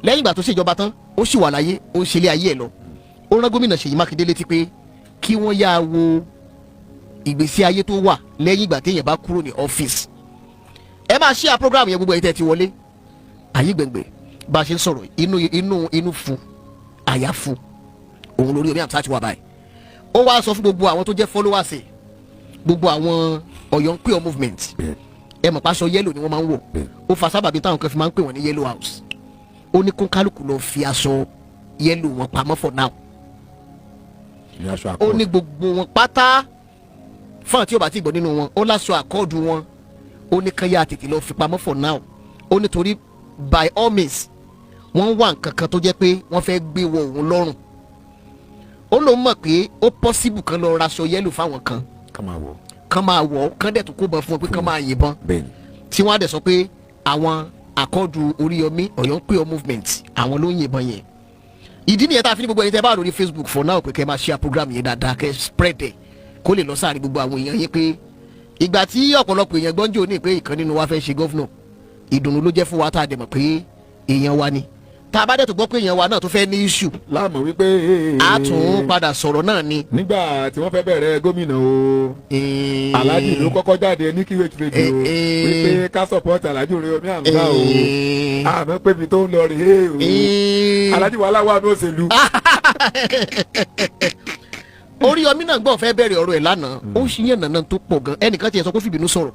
lẹ́yìn ìgbà tó ṣèjọba tán, ó sì wà láyé, ó ń ṣe ilé ayé ẹ̀ lọ. Ó rán gómìnà Ṣèyí Mákindé létí pé kí wọ́n yáa wo ìgbésí ayé tó wà lẹ́yìn ìgbà téèyàn bá kúrò ní ọ́fíìsì. Ẹ máa share program yẹn, gbogbo ẹ̀yin tẹ́ ti wọlé. Ayé gbẹ̀ngbẹ̀, bá a ṣe ń sọ̀rọ̀, inú inú inú fu àyà fu òun lórí omi àmì ti wà báyìí. Ó wá sọ fún gbogbo àwọn tó jẹ́ followers ẹ̀, gbogbo àwọn Ọ̀yọ́ ń pè ọ́ movement, ẹ mọ̀ pàṣọ yellow ni wọ́n máa ń wọ̀. Ó fa sábàbí táwọn kan fi máa ń pè wọ́n ní Yellow House. Ó ní kó kálukú lọ fi aṣọ yellow wọn pamọ́ for now. Ní aṣọ Ó àkọọ́lẹ̀. ní gbogbo wọn pátá, fún àti ọba tí ìgbọ́ nínú wọn, ó láṣọ àkọọ́dù wọn, ó ní kán yá tètè lọ fi pamọ́ for now. Ó ní torí by all means, wọ́n wá nǹkan kan tó jẹ́ pé wọ́n fẹ́ gbé wọ òun lọ́rùn. Ó lóun mọ̀ pé ó possible kan lọ raṣọ yellow fáwọn kan, Ká máa wọ̀. Kán máa wọ̀ ọ́, kán dẹ̀ tó kó bọ̀ fún wọn pé kán máa yìnbọn, tí wọ́n á dẹ̀ sọ pé àwọn àkọ́dù Oríyọmí Ọ̀yọ́ ń pè ọ́ movement, àwọn ló ń yìnbọn yẹn. Ìdí nìyẹn tá a fi ní gbogbo ẹ̀yin tẹ́ bá wà lórí Facebook for now pé kẹ́ máa share program yẹn dáadáa, kẹ́ spread ẹ̀ kó lè lọ sáàrin gbogbo àwọn èèyàn yín, pé ìgbà tí ọ̀pọ̀lọpọ̀ èèyàn gbọ́njọ́ ní pé ìkan nínú wa fẹ́ ṣe governor, ìdùnnú ló jẹ́ fún wa, tá a dẹ̀ mọ̀ pé èèyàn wa ni. Tá a bá dẹ̀ tó gbọ́ pé èèyàn wa náà tó fẹ́ ní issue, láàmú wípé a tún padà sọ̀rọ̀ náà ni. Nígbà tí wọ́n fẹ́ bẹ̀rẹ̀ gómìnà o, Alhaji ló kọ́kọ́ jáde ní QH Radio wípé ká support Alhaji Oríyọmí Hamzat o, àmọ́ pé ibi tó ń lọ rèé o, Alhaji wàhálà wà ní òṣèlú. Oríyọmí náà gbọ́ fẹ́ bẹ̀rẹ̀ ọ̀rọ̀ ẹ̀ lánàá, ó ṣì yàn nànà tó pọ̀ gan. Ẹnìkan tiẹ̀ sọ pé fìbínú sọ̀rọ̀,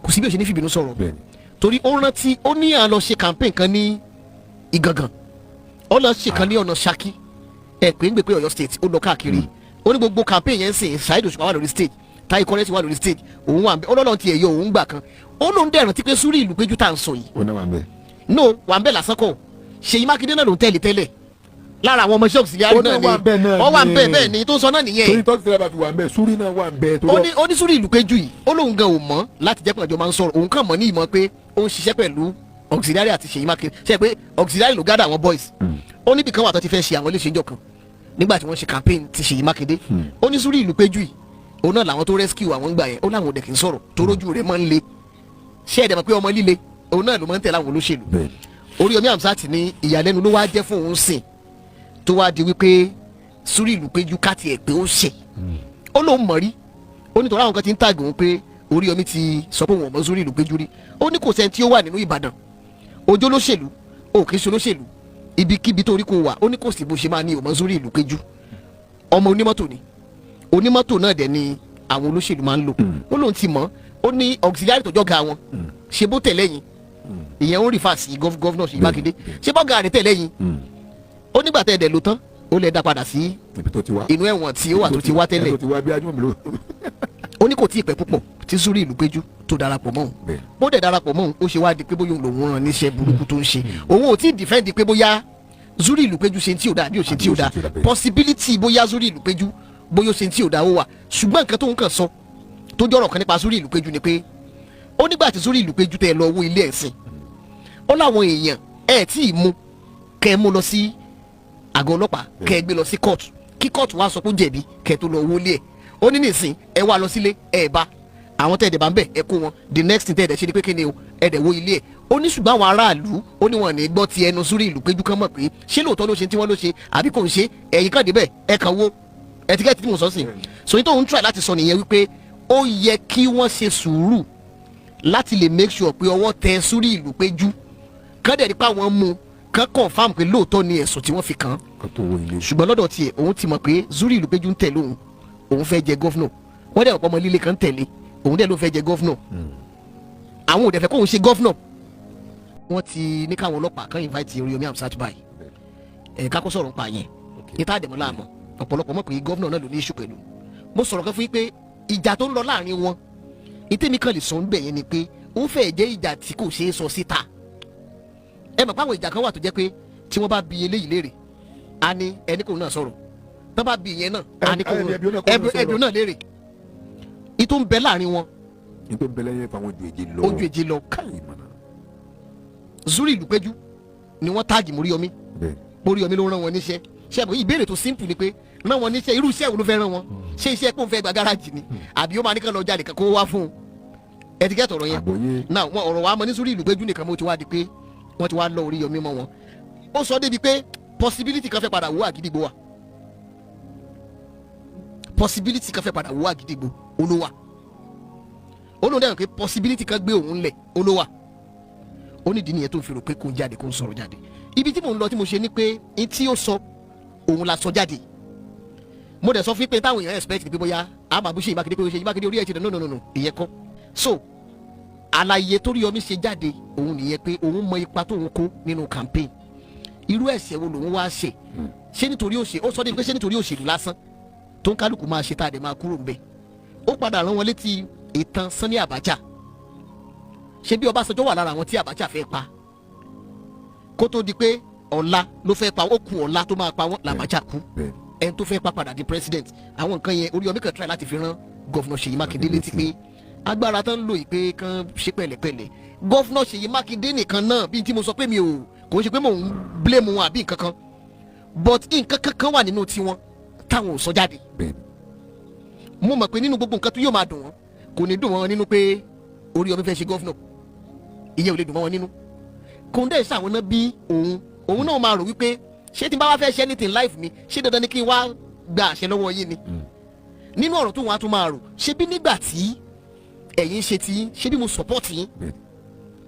kò sí bí ó ṣe ní fìbínú sọ̀rọ̀, torí ó rántí, ó ní à lọ ṣe campaign kan ní Ìgàngàn, ó lọ ṣe kan ní ọ̀nà Ṣakí, ẹ pé ń gbé pé Ọ̀yọ́ State, ó lọ káàkiri. Ó ní gbogbo campaign yẹn ń sìn, Saheed Òṣùpá wà lórí stage, Táyé Currency wà lórí stage, òun wà ń bẹ. Ó lọ́nà tiẹ̀ yọ òun gbà kan, ó lóun dẹ̀ rántí pé Súrí Ìlú Péjú tá à ń sọ yìí, Ó náà wà ń bẹ̀. No, wà ń bẹ̀ lásán kọ́, Ṣèyí Mákindé náà ló ń tẹ̀lé tẹ́lẹ̀. Lára àwọn ọmọọṣẹ́ auxiliary Ó náà náà ni. wà ń bẹ̀ náà Ó wà ń bẹ̀ ni. Bẹ́ẹ̀ ni tó ń sọ náà nìyẹn. Torí tọ́sí tẹ́lẹ̀ bá fi wà ń bẹ̀, Súrí náà wà ń bẹ̀. Ó ní onísùúrù ìlú péjú yìí, ó lóun gan ò mọ̀ láti jẹ́ pé àjọ máa ń sọ̀rọ̀. Òun kàn mọ̀ ní ìmọ̀ pé ó ń ṣiṣẹ́ pẹ̀lú auxiliary àti Ṣèyí Mákindé, ṣe pé auxiliary ló gádà àwọn boys. Ó níbi kan wà tó ti fẹ́ ṣe àwọn iléeṣẹ́ ìjọ kan nígbà tí wọ́n ṣe campaign ti Ṣèyí Mákindé. Ó ní sùúrù ìlú péjú yìí, òun náà làwọn tó rescue àwọn gbà yẹn. Ó láwọn òde kì í sọ̀rọ̀ tó rójú rẹ̀ máa ń le. Ṣé ẹ̀dẹ̀ mọ̀ pé ọmọ líle òun náà ló máa ń tẹ̀lé àwọn olóṣèlú? Oríyọmí Hamzat ní ìyàlẹ́nu ló wá jẹ́ fún òun sìn tó wá di wípé sùúrù ìlú péjú káàtì ẹ̀ pé ó ṣe ó lóun mọ̀ rí. Ó ní torí àwọn kan ti ń tàgé òun pé Oríyọmí ti sọ pé òun ò mọ̀ sùúrù ìlú péjú rí. Ó ní kò sẹ́ni tí ó wà nínú Ìbàdàn, ojú olóṣèlú ò kì í ṣe olóṣèlú, ibikíbi tó rí kó wà, ó ní kò sí bó ṣe máa ní òmò sùúrù ìlú péjú. Ọmọ onímọ́tò ni, onímọ́tò náà dẹ̀ ni àwọn olóṣèlú máa ń lò. Ó lóun ti mọ̀. Ó ní auxiliary tó jọ́ga wọn ṣe bó tẹ̀lé yín, ìyẹn ó refer sí governor Ṣèyí Mákindé, ṣé bọ́gà rẹ̀ tẹ̀lé yín. Ó nígbà tẹ́ ẹ̀ dẹ̀ lò tán, ó lè dá padà sí Ibi tó ti wá. inú ẹ̀wọ̀n tí ó wà tó ti wá tẹ́lẹ̀. Tó ti wá bí ajú mi ló. Ó ní kò tí ì pẹ́ púpọ̀ tí Zuri ìlú péjú tó darapọ̀ mọ́ òun. Bó dẹ̀ darapọ̀ mọ́ òun, ó ṣe wá di pé bóyá òun lòun rán níṣẹ́ burúkú tó ń ṣe. Òun ò tí ì defend pé bóyá Zuri ìlú péjú ṣe tí ò dáa bí ò ṣe tí ò dáa. Àbí ó ṣe tí ò dáa bẹ́ẹ̀. Possibility bóyá Zuri ìlú péjú bóyá ó ṣe tí ò dáa ó wà, ṣùgbọ́n nǹkan tó ń kàn sọ tó jọ̀rọ̀ kan nípa Zuri ìlú péjú ni pé ó nígbà tí Zuri ìlú péjú tẹ́ ẹ lọ owó ilé ẹ̀sìn, ó láwọn èèyàn ẹ̀ tí ì mú kẹ́ ẹ mú lọ sí àgọ́ ọlọ́pàá, kẹ́ ẹ gbé lọ sí kóòtù, kí kóòtù wá sọ pé ó jẹ̀bi kẹ́ ẹ tó lọ owó ilé ẹ̀. Ó ní nìsín ẹ wá lọ sílé, ẹ bá àwọn tẹ̀dẹ̀ bá ń bẹ̀, ẹ kó wọn. The next thing tẹ̀dẹ̀ ṣe ni pé kí ni o, ẹ dẹ̀ wó ilé ẹ̀. Ó ní ṣùgbọ́n àwọn aráàlú, ó ní wọn ní gbọ́ ti ẹnu Zuri ìlú péjú kán mọ̀ pé ṣé lóòótọ́ ló ṣe tí wọ́n ló ṣe àbí kò ń ṣe. Ẹ̀yìn kan débẹ̀, ẹ kàn wo ẹtíkẹ́tì tí mo sọ sí. So ní tó ń try láti sọ nìyẹn wípé ó yẹ kí wọ́n ṣe sùúrù láti lè make sure pé ọwọ́ tẹ Zuri ìlú péjú, kán dẹ̀ nípa wọn mú kán confirm pé lóòótọ́ ni ẹ̀sùn tí wọ́n fi kàn án. Kó tó wó ilé. Ṣùgbọ́n lọ́dọ̀ tiẹ̀, òun ti mọ̀ pé Zuri ìlú péjú ń tẹ̀lé òun, òun fẹ́ jẹ governor. Wọ́n dẹ̀ ọ̀pọ̀ ọmọ líle kan tẹ̀lé òun dẹ̀ ló fẹ́ jẹ governor. Àwọn ò dẹ̀ fẹ́ kóun ṣe governor. Wọ́n ti ní káwọn ọlọ́pàá kan invite Oríyọmí Hamzat báyìí. Ẹ̀ kákó sọ̀rọ̀ nípa yẹn níta àdèmọ́ láàmú. Ọ̀pọ̀lọpọ̀ mọ̀ pé governor náà ló ní issue pẹ̀lú. Mo sọ̀rọ̀ kan fún yín pé ìjà tó ń lọ láàrin wọn, ìtẹ́mi kan lè sọ níbẹ̀ yẹn ni pé ó fẹ́ jẹ́ ìjà tí kò ṣeé sọ síta. Ẹ mọ̀ pé àwọn ìjà kan wà tó jẹ́ pé tí wọ́n bá bi eléyìí léèrè, a ní ẹni kò náà sọ̀rọ̀, tó bá bi ìyẹn náà, a ní kò ẹbí náà kò náà sọ̀rọ̀. Ẹbí náà léèrè ìtò ń bẹ láàrin wọn. Ní tó ń bẹ lẹ́yìn fáwọn ojú èjì lọ. Ojú èjì lọ. Káyì mọ̀nà. Zuri ìlú péjú ni wọ́n tag Móríyọmí. Móríyọmí ló rán wọn níṣẹ́. Ṣé àbò ìbéèrè tó simple ni pé rán wọn níṣẹ́, irú iṣẹ́ wo ló fẹ́ rán wọn? Ṣé iṣẹ́ pé òun fẹ́ gba gáràjì ni, àbí ó máa ní kán lọ jalè kan kó wá fún un? Ẹtikẹ́tì ọ̀rọ̀ yẹn. Àgbọ̀yé. Náà wọn ọ̀rọ̀ wa mọ ní Zuri ìlú péjú nìkan mo ti wá di pé wọ́n ti wá lọ Oríyọmí mọ́ wọn. Ó sọ débi pé possibility kan fẹ́ padà wó Àgídìgbò wa, possibility kan fẹ́ padà wó Àgídìgbò olówà. Ó lóun dẹ́rùn pé possibility kan gbé òun lẹ̀ olówà. Ó nídìí nìyẹn tó ń fi rò pé kó ń jáde, kó ń sọ̀rọ̀ jáde. Ibi tí mò ń lọ tí mo ṣe ni pé n tí ó sọ òun la sọ jáde. Mo dẹ̀ sọ fún pé táwọn èèyàn expect ni pé bóyá a máa bú Ṣèyí Mákindé pé Ṣèyí Mákindé orí ẹ̀ ti dẹ̀. No, no, no, no, ìyẹn kọ́. So àlàyé tó Oríyọmí ṣe jáde òun nìyẹn pé òun mọ ipa tóun kó nínú campaign. Irú ẹ̀ṣẹ̀ wo lòun wá ṣe? Ṣé nítorí òṣè, ó sọ de pé ṣé nítorí òṣèlú lásán tó ń kálukú máa ṣe tá a dẹ̀ máa kúrò ńbẹ̀? Ó padà rán wọn létí ìtàn Sani Abacha. Ṣé bí Ọbásanjọ́ wà lára àwọn tí Abacha fẹ́ pa kó tó di pé ọ̀la ló fẹ́ pa, ó kù ọ̀la tó máa pa wọ́n làbájá kú. Ẹni tó fẹ́ pa padà di president. Àwọn nǹkan yẹn, Oríyọmí kan try láti fi rán Governor Ṣèyí Mákindé létí pé agbára tán ń lò yìí pé kán ṣe pẹ̀lẹ́pẹ̀lẹ́. Governor Ṣèyí Mákindé nìkan náà, bíi tí mo sọ pé mi ò kò ń ṣe pé mò ń blame wọn àbí nǹkan kan, but nǹkan kankan wà nínú tiwọn táwọn ò sọ jáde. Mo mọ̀ pé nínú gbogbo nǹkan tó yóò máa dùn wọ́n, kò ní dùn wọ́n nínú pé Oríyọmí fẹ́ ṣe governor. Ìyẹn ò lè dùn mọ́ wọn nínú. Kòńdé ṣàwọn náà bí òun, òun náà máa rò wípé ṣé tí n bá wá fẹ́ ṣe anything life mi, ṣé dandan ni kí n wá gba àṣẹ lọ́wọ́ yín ni? Nínú ọ̀rọ̀ tó wọn á tún máa rò, ṣé bí nígbà tí ẹ̀yin ṣe ti yín, ṣé bí mo support yín?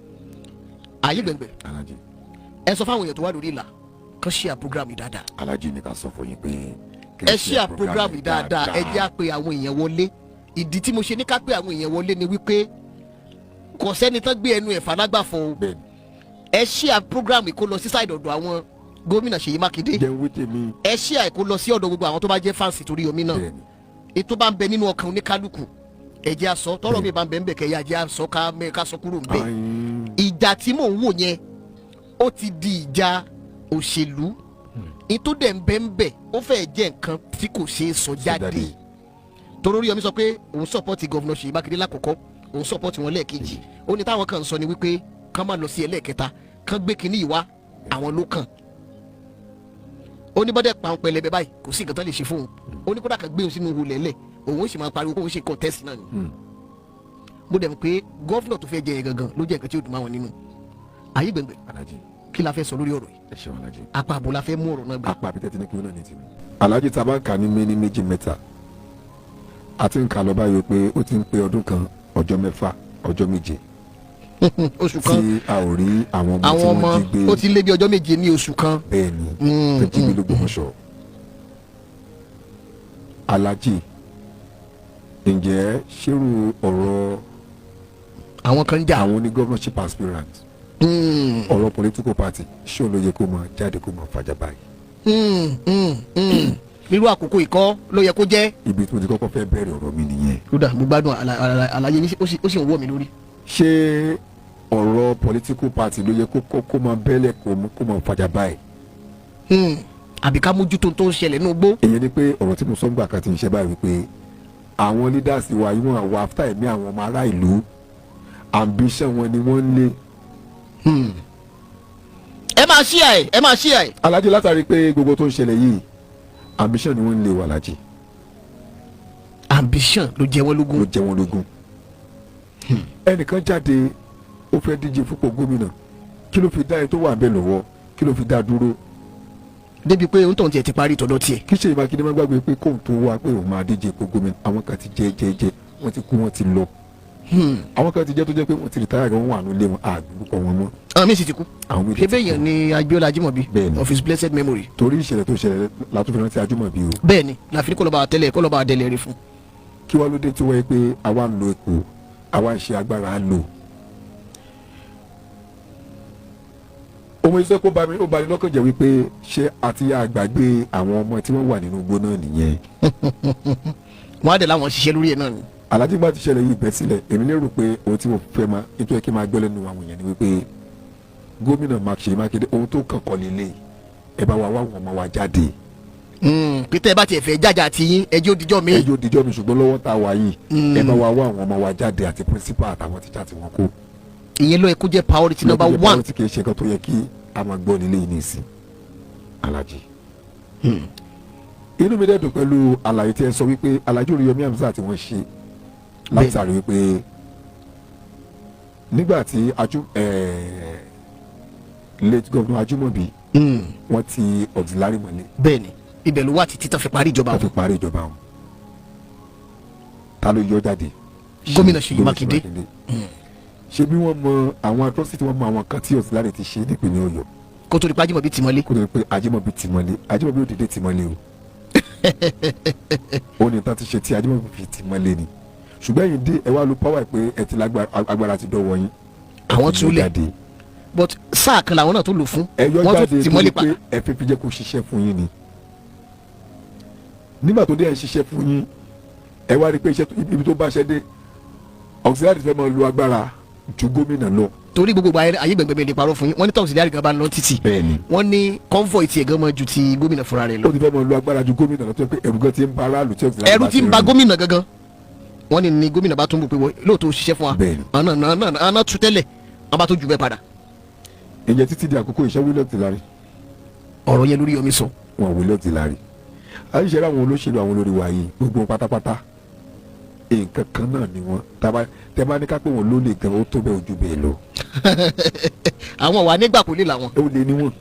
Ayé gbẹ̀ngbẹ̀. Alhaji. Ẹ sọ fáwọn èèyàn tó wà lórí ìlà kán share program yìí dáadáa. Alhaji ní ká sọ fún yín pé Ẹ share program yìí dáadáa. Ẹ jẹ́ á pè àwọn èèyàn wọlé. Ìdí tí mo ṣe ní ká pè àwọn èèyàn wọlé ni wípé kò sẹ́ni tán gbé ẹnu ẹ̀ falágbàfọ̀ o. Ẹ share program yìí kó lọ sí side ọ̀dọ̀ àwọn gómìnà Ṣèyí Mákindé. Jẹun wí tèmi. Ẹ share kó lọ sí ọ̀dọ̀ gbogbo àwọn tó bá jẹ́ fans torí omi náà. Ètò bá ń bẹ nínú ọkàn oníkálukú, ẹ jẹ́ á sọ. Tọ́rọ̀ mi bá ń bẹ ń bẹ kẹyà, ẹ jẹ́ á sọ ká mẹ ká sọ kúrò ń bẹ. Ìjà tí mò ń wò yẹn, ó ti di ìjà òṣèlú. Ìtò dẹ̀ ń bẹ́ ń bẹ̀, ó fẹ́ jẹ́ nǹkan tí kò ṣeé sọ jáde, jáde. Torí Oríyọmí sọ pé òun support Governor Ṣèyí Mákindé lákòókò, òun support wọn lẹ́ẹ̀kejì. Ó ní táwọn kan ń sọ ni wípé kán má lọ sí ẹlẹ́ẹ̀kẹta, kán gbé kínní yìí wá, àwọn ló kàn. Ó ní bọ́dẹ̀ pa pẹlẹbẹ báyìí, kò sí nǹkan tó lè ṣe fóun. Ó ní kódà kan gbé òun sínú ihò lẹ́lẹ̀, òun ó sì máa pariwo kóun ṣe contest náà ni. Mo dẹ̀ mọ̀ pé governor tó fẹ́ jẹ yẹn gangan ló jẹ́ nǹkan tí ó dùn máa wọn nínú ayé gbẹ̀ngbẹ̀. Alhaji. Kí la fẹ́ sọ lórí ọ̀rọ̀ yìí? Ẹ ṣeun, Alhaji. Apá àbò la fẹ́ mú ọ̀rọ̀ náà gbà? Apá àbí tẹ́tí ní kí wọ́n náà ní tìmí. Alhaji, tá a bá ń kà ní méní, méjì, mẹ́ta, àti ń kà lọ báyìí pé ó ti ń pé ọdún kan, ọjọ́ 6, ọjọ́ 7 oṣù kan tí a ò rí àwọn ọmọ tí àwọn ọmọ wọ́n jí gbé. Ó ti lé bí ọjọ́ 7 ní oṣù kan. Bẹ́ẹ̀ ni, tó jí gbé l'Ógbómọ̀ṣọ́. Alhaji, ǹjẹ́ ṣérú ọ̀rọ̀ àwọn kan ń jà. Àwọn oní governorship aspirant, ọ̀rọ̀ political party, ṣé òun ló yẹ kó máa jáde kó máa fàjà báyìí? Nírú àkókò ìkọ́ ló yẹ kó jẹ́. Ibi tí mo ti kọ́kọ́ fẹ́ bẹ̀rẹ̀ ọ̀rọ̀ mi nìyẹn. Kódà mo gbádùn àlàyé yín, ó sì ń wọ̀ mí lórí. Ṣé ọ̀rọ̀ political party ló yẹ kó máa bẹ́lẹ̀ kó máa fàjà báyìí? Àbí ká mójútó tó ń ṣẹlẹ̀ nínú igbó? Èyí ni pé ọ̀rọ̀ tí mo sọ ń gbà kan ti ń ṣe báyìí wípé àwọn leaders wa yìí, wọ́n wà after ẹ̀mí àwọn ọmọ ará ìlú, ambition wọn ni wọ́n ń lé. Ẹ máa ṣí ẹ, ẹ máa ṣí ẹ. Alhaji, látàrí pé gbogbo tó ń ṣẹlẹ̀ yìí, ambition ni wọ́n ń lé wa, Alhaji. Ambition ló jẹ wọ́n lógún. Ló jẹ wọ́n lógún. Ẹnìkan jáde, ó fẹ́ díje fúnpọ̀ gómìnà. Kí ló fi dá ẹni tó wà bẹ́ẹ̀ lọ́wọ́? Kí ló fi dá dúró? Débi pé òun tóun tiẹ̀ ti parí ìtọ́jọ́ tiẹ̀. Kí Ṣèyí Mákindé má gbàgbé pé kóun tó wá pé òun máa díje ipò gómìnà, àwọn kan ti jẹ jẹ jẹ, wọ́n ti kú, wọ́n ti lọ. Àwọn kan ti jẹ́ tó jẹ́ pé wọ́n ti retire gan, wọ́n wà nílé wọn, àgbúkọ wọn mọ́. Àwọn míì sì ti kú. Àwọn míì ṣé ti bẹ́ẹ̀ yẹn ni Abíọ́lá Ajímọ̀bí, Bẹ́ẹ̀ni. of his blessed memory. Torí ìṣẹ̀lẹ̀ tó ṣẹlẹ̀ látún fi rántí Ajímọ̀bí o. Bẹ́ẹ̀ ni, láfi ní kọlọ́ba tẹ́lẹ̀ kọlọ́ba délẹ̀ rí fún. Kí wá ló dé tí wọ́n yẹ pé àwa ń lo èkó, àwa ń ṣe agbára lò? Ohun iṣẹ́ kó bá mi, ó bá mi lọ́kàn jẹ́ wípé ṣé àti àgbàgbé àwọn ọmọ tí wọ́n wà nínú igbó náà nìyẹn? Wọ́n á dẹ̀ láwọn ṣiṣẹ́ lórí ẹ̀ náà ni. Alhaji, bá ti ṣẹlẹ̀ yìí bẹ́ sílẹ̀, èmi lérò pé ohun tí mo fẹ́ máa nítorí kí n máa gbọ́ lẹ́nu àwọn èèyàn ni wípé gómìnà Ṣèyí Mákindé, ohun tó kàn kọ́ lélẹ̀, ẹ bá wa wá àwọn ọmọ wa jáde. Pété ẹ bá tiẹ̀ fẹ́ jájà àti yín, ẹjọ́ òdìjọ́ mi. Ẹjọ́ òdìjọ́ mi, ṣùgbọ́n lọ́wọ́ tá a wà yìí, ẹ bá wa wá àwọn ọmọ wa jáde àti principal àtàwọn tíṣà tí wọ́n kó. Ìyẹn ló yẹ kó jẹ́ priority number one. Tí kì í ṣe nǹkan tó yẹ kí a máa gbọ́ nílé yìí nísìn, Alhaji. Inú mi dẹ̀ dùn pẹ̀lú àlàyé tí ẹ sọ wípé Alhaji Oríyọmí Hamzat tí wọ́n ṣe, látàrí wípé nígbà tí late governor Ajímọ̀bí, wọ́n ti auxiliary mọ́lẹ̀. Bẹ́ẹ̀ni, ibẹ̀ ló wà títí tó fi parí ìjọba wọ́n fi wọn. parí ìjọba wọn. Ta ló yọ jáde? Gómìnà Ṣèyí Mákindé. Ṣé bí wọ́n mọ àwọn atrocity, wọ́n mọ àwọn kan tí auxiliary ti ṣe nípìnlẹ̀ Ọ̀yọ́ kó tó di pa Ajímọ̀bí tì mọ́lé. Kó tó di pé Ajímọ̀bí tì mọ́lé. Ajímọ̀bí ò dédé tì mọ́lé o. Ó ní tán ti ṣe tí Ajímọ̀bí fi tì mọ́lé ni. Ṣùgbọ́n ẹ̀yin dé, ẹ wá lo power pé ẹ ti lágbára, agbára ti dọ́wọ́ yín. Àwọn Ẹ ti yọ túlẹ̀. jáde. But sáà kan làwọn náà tó lò fún. Ẹ yọ wọ́n jáde tún tì mọ́lé torí pa. pé ẹ fi jẹ́ kó ṣiṣẹ́ fún yín ni. Nígbà tó dé, ẹ ṣiṣẹ́ fún yín, ẹ wá rí i pé ibi tó bá ṣẹ́ dé, auxiliary fẹ́ máa lo agbára ju gómìnà lọ. Torí gbogbo ayé gbẹ̀ngbẹ̀ lè parọ́ fún yín, wọ́n ní tọ́sídẹ̀ẹ́ àrígan bá ń lọ títì, Bẹ́ẹ̀ni. wọ́n ní convoy tiẹ̀ gan mọ́ ju ti gómìnà fúnra rẹ̀ lọ. Ó ti fẹ́ máa lo agbára ju gómìnà lọ, tó yẹ pé ẹ̀rù gan ti ń ba aráàlú tí auxiliary Ẹ̀rù bá ti ń ba rí. gómìnà gangan. Wọ́n ní gómìnà bá tún bù pé wọ́n lóòótọ́ ó ṣiṣẹ́ fún wa. Bẹ́ẹ̀ni. Àná náà àná tú tẹ́lẹ̀, wọ́n bá tó jù bẹ́ẹ̀ padà. Ǹjẹ́ títí di àkókò iṣẹ́ wílẹ̀ auxiliary? Ọ̀rọ̀ yẹn lórí Yomi sọ. Wọn wílẹ̀ auxiliary. Àyíṣe àwọn olóṣèlú, àwọn olórí wa yìí, gbogbo wọn pátápátá, nǹkan kan náà ni wọn. Tẹ bá ní ká pé wọn ló lè gan, ó tó bẹ́ẹ̀, ojú bẹ́ẹ̀ lọ. Àwọn wà nígbà kò lè làwọn. Ó lè ní wọn,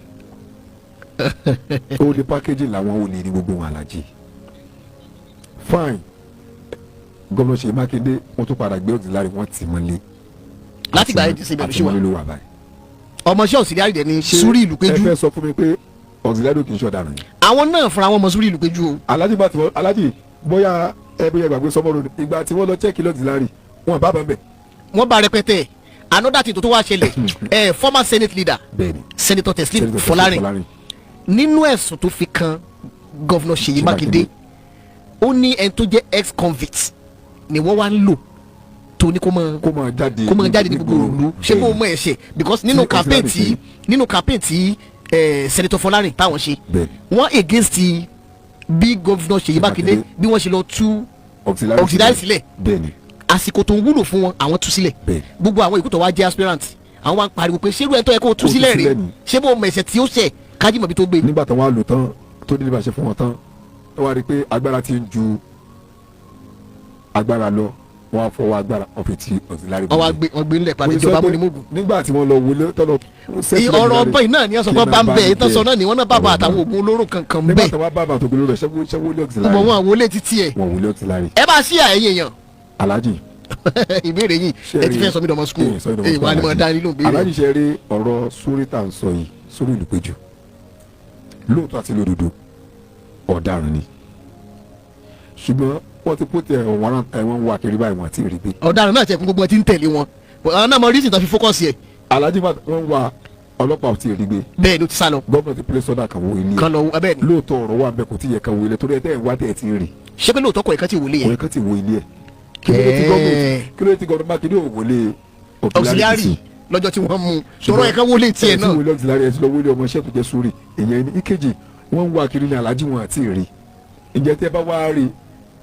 ó lè pákéjì làwọn, ó lè ní gbogbo wọn. Alájì, fine, gómìnà Ṣèyí Mákindé, wọn tún padà gbé auxiliary, wọn tì mọ́lé. Láti gbà yẹn ti ṣe bẹ̀rù sí wa. Àtìmọ́lé ló wà báyìí. Ọmọọṣẹ́ auxiliary dẹ̀ ni Ṣé Súrí ìlú péjú. Ẹ fẹ́ sọ fún mi pé auxiliary kì í ṣọ̀daràn yìí? Àwọn náà fúnra wọn mọ Súrí ìlú péjú o. Alájì bá ti wọ́n, Alájì, bóyá ẹ bóyá gbàgbé sọmọ road, ìgbà tí wọ́n lọ check auxiliary, wọn bá bá ń bẹ̀. Wọ́n bá rẹpẹtẹ. Another thing tó wá ṣẹlẹ̀, former senate leader, Bẹ́ẹ̀ni. Senator Teslim Senator Fọlárin, Fọlárin, nínú ẹ̀sùn tó fi kan Governor Ṣèyí Ṣèyí Mákindé, ó ní ẹni tó jẹ́ ex convict ni wọ́n wá ń lò tó ní kó máa kó máa jáde kó máa jáde ní gbogbo ìlú. Ṣé kó mọ ẹ̀ṣẹ̀? Because nínú Tí campaign auxiliary tí nínú campaign tí Senator Fọlárìn táwọn ṣe, Bẹ́ẹ̀ni. wọ́n against bí Governor Ṣèyí Mákindé Mákindé. bí wọ́n ṣe lọ tú auxiliary auxiliary sílẹ̀. Àsìkò tó ń wúlò fún wọn, àwọn tú sílẹ̀. Gbogbo àwọn ìkútọ̀ wa jẹ́ aspirant, àwọn wa ń pariwo pé ṣérú ẹ̀ tó yẹ kó o tú Kó o tú sílẹ̀ rè? sílẹ̀ ni. Ṣé bó mẹ̀sẹ̀ tí ó ṣẹ̀ kájímọ̀bí tó gbé? Nígbà tó wá lò tán, tó ní ìbáṣe fún wọn tán, tó wá rí i pé agbára ti ń ju agbára lọ, wọ́n á fọwọ́ agbára wọ́n fi ti auxiliary. Wọ́n wá gbé, wọ́n gbé ńlẹ̀ padà, ìjọba múnimógún. Nígbà tí wọ́n lọ wọlé tọ́lọ. Ọ̀rọ̀ ọgbọ́n yìí náà ni wọ́n sọ pé bá ń bẹ̀ ìtàn sọ náà ni wọ́n náà bàbá àtàwọn oògùn olóró kankan Nígbà bẹ́ẹ̀. tí wọ́n bá bàbá àtògùn olóró, ṣẹ́wó lé auxiliary. Bọ̀ wọn wọlé títí ẹ̀. Wọ́n wọlé auxiliary. Ẹ bá sí àyè èèyàn. Alhaji. Ìbéèrè yìí, ẹ ti fẹ́ sọ mí dọmọ school ẹ wà ní mo dá nínú ìbéèrè. Alhaji, ṣe rí ọ̀rọ̀ sórí tá à ń sọ yìí, sórí ìlú péjú, lóòótọ́ àti lódodo, ọ̀daràn ni, ṣùgbọ́n wọ́n ti put ẹ̀wọ̀n ẹ̀wọ̀n wà kiri báyìí, wọ́n àti rí gbé. Ọ̀daràn náà tẹ̀ fún gbogbo ẹ tí ń tẹ̀lé wọn, àwọn náà mọ reason tó fi focus yẹ. Alhaji, wọ́n wà, ọlọ́pàá ò tí ì rí gbé. Bẹ́ẹ̀ ló ti sá lọ. Gómìnà ti place order kan wo ilé. Kan lọ bẹ́ẹ̀ ni. Lóòótọ́, ọ̀rọ̀ wà bẹ́ẹ̀, kò tí ì yẹ kan wo ilé torí ẹ tẹ́ ẹ̀ wá tẹ́ ẹ̀ ti rí. Ṣé pé lóòótọ́ kọ̀ ẹ̀kan ti wọlé Kò yẹn? yẹ kán ti wo ilé ẹ̀. Kí ló dé tí gómìnà, kí ló dé tí gómìnà Mákindé ò wọlé Auxiliary lọ́jọ́ tí wọ́n mú tọrọ ẹ̀kan wọlé tiẹ̀ Ẹ̀ tí náà. wọlé auxiliary, ẹ̀ tí lọ wọlé ọmọ iṣẹ́ tó jẹ́ sórí ìyẹn ní. Ìkejì, wọ́n ń wá kiri ní Alájí, wọn àti rí. Ǹjẹ́ tẹ́ bá wá rí,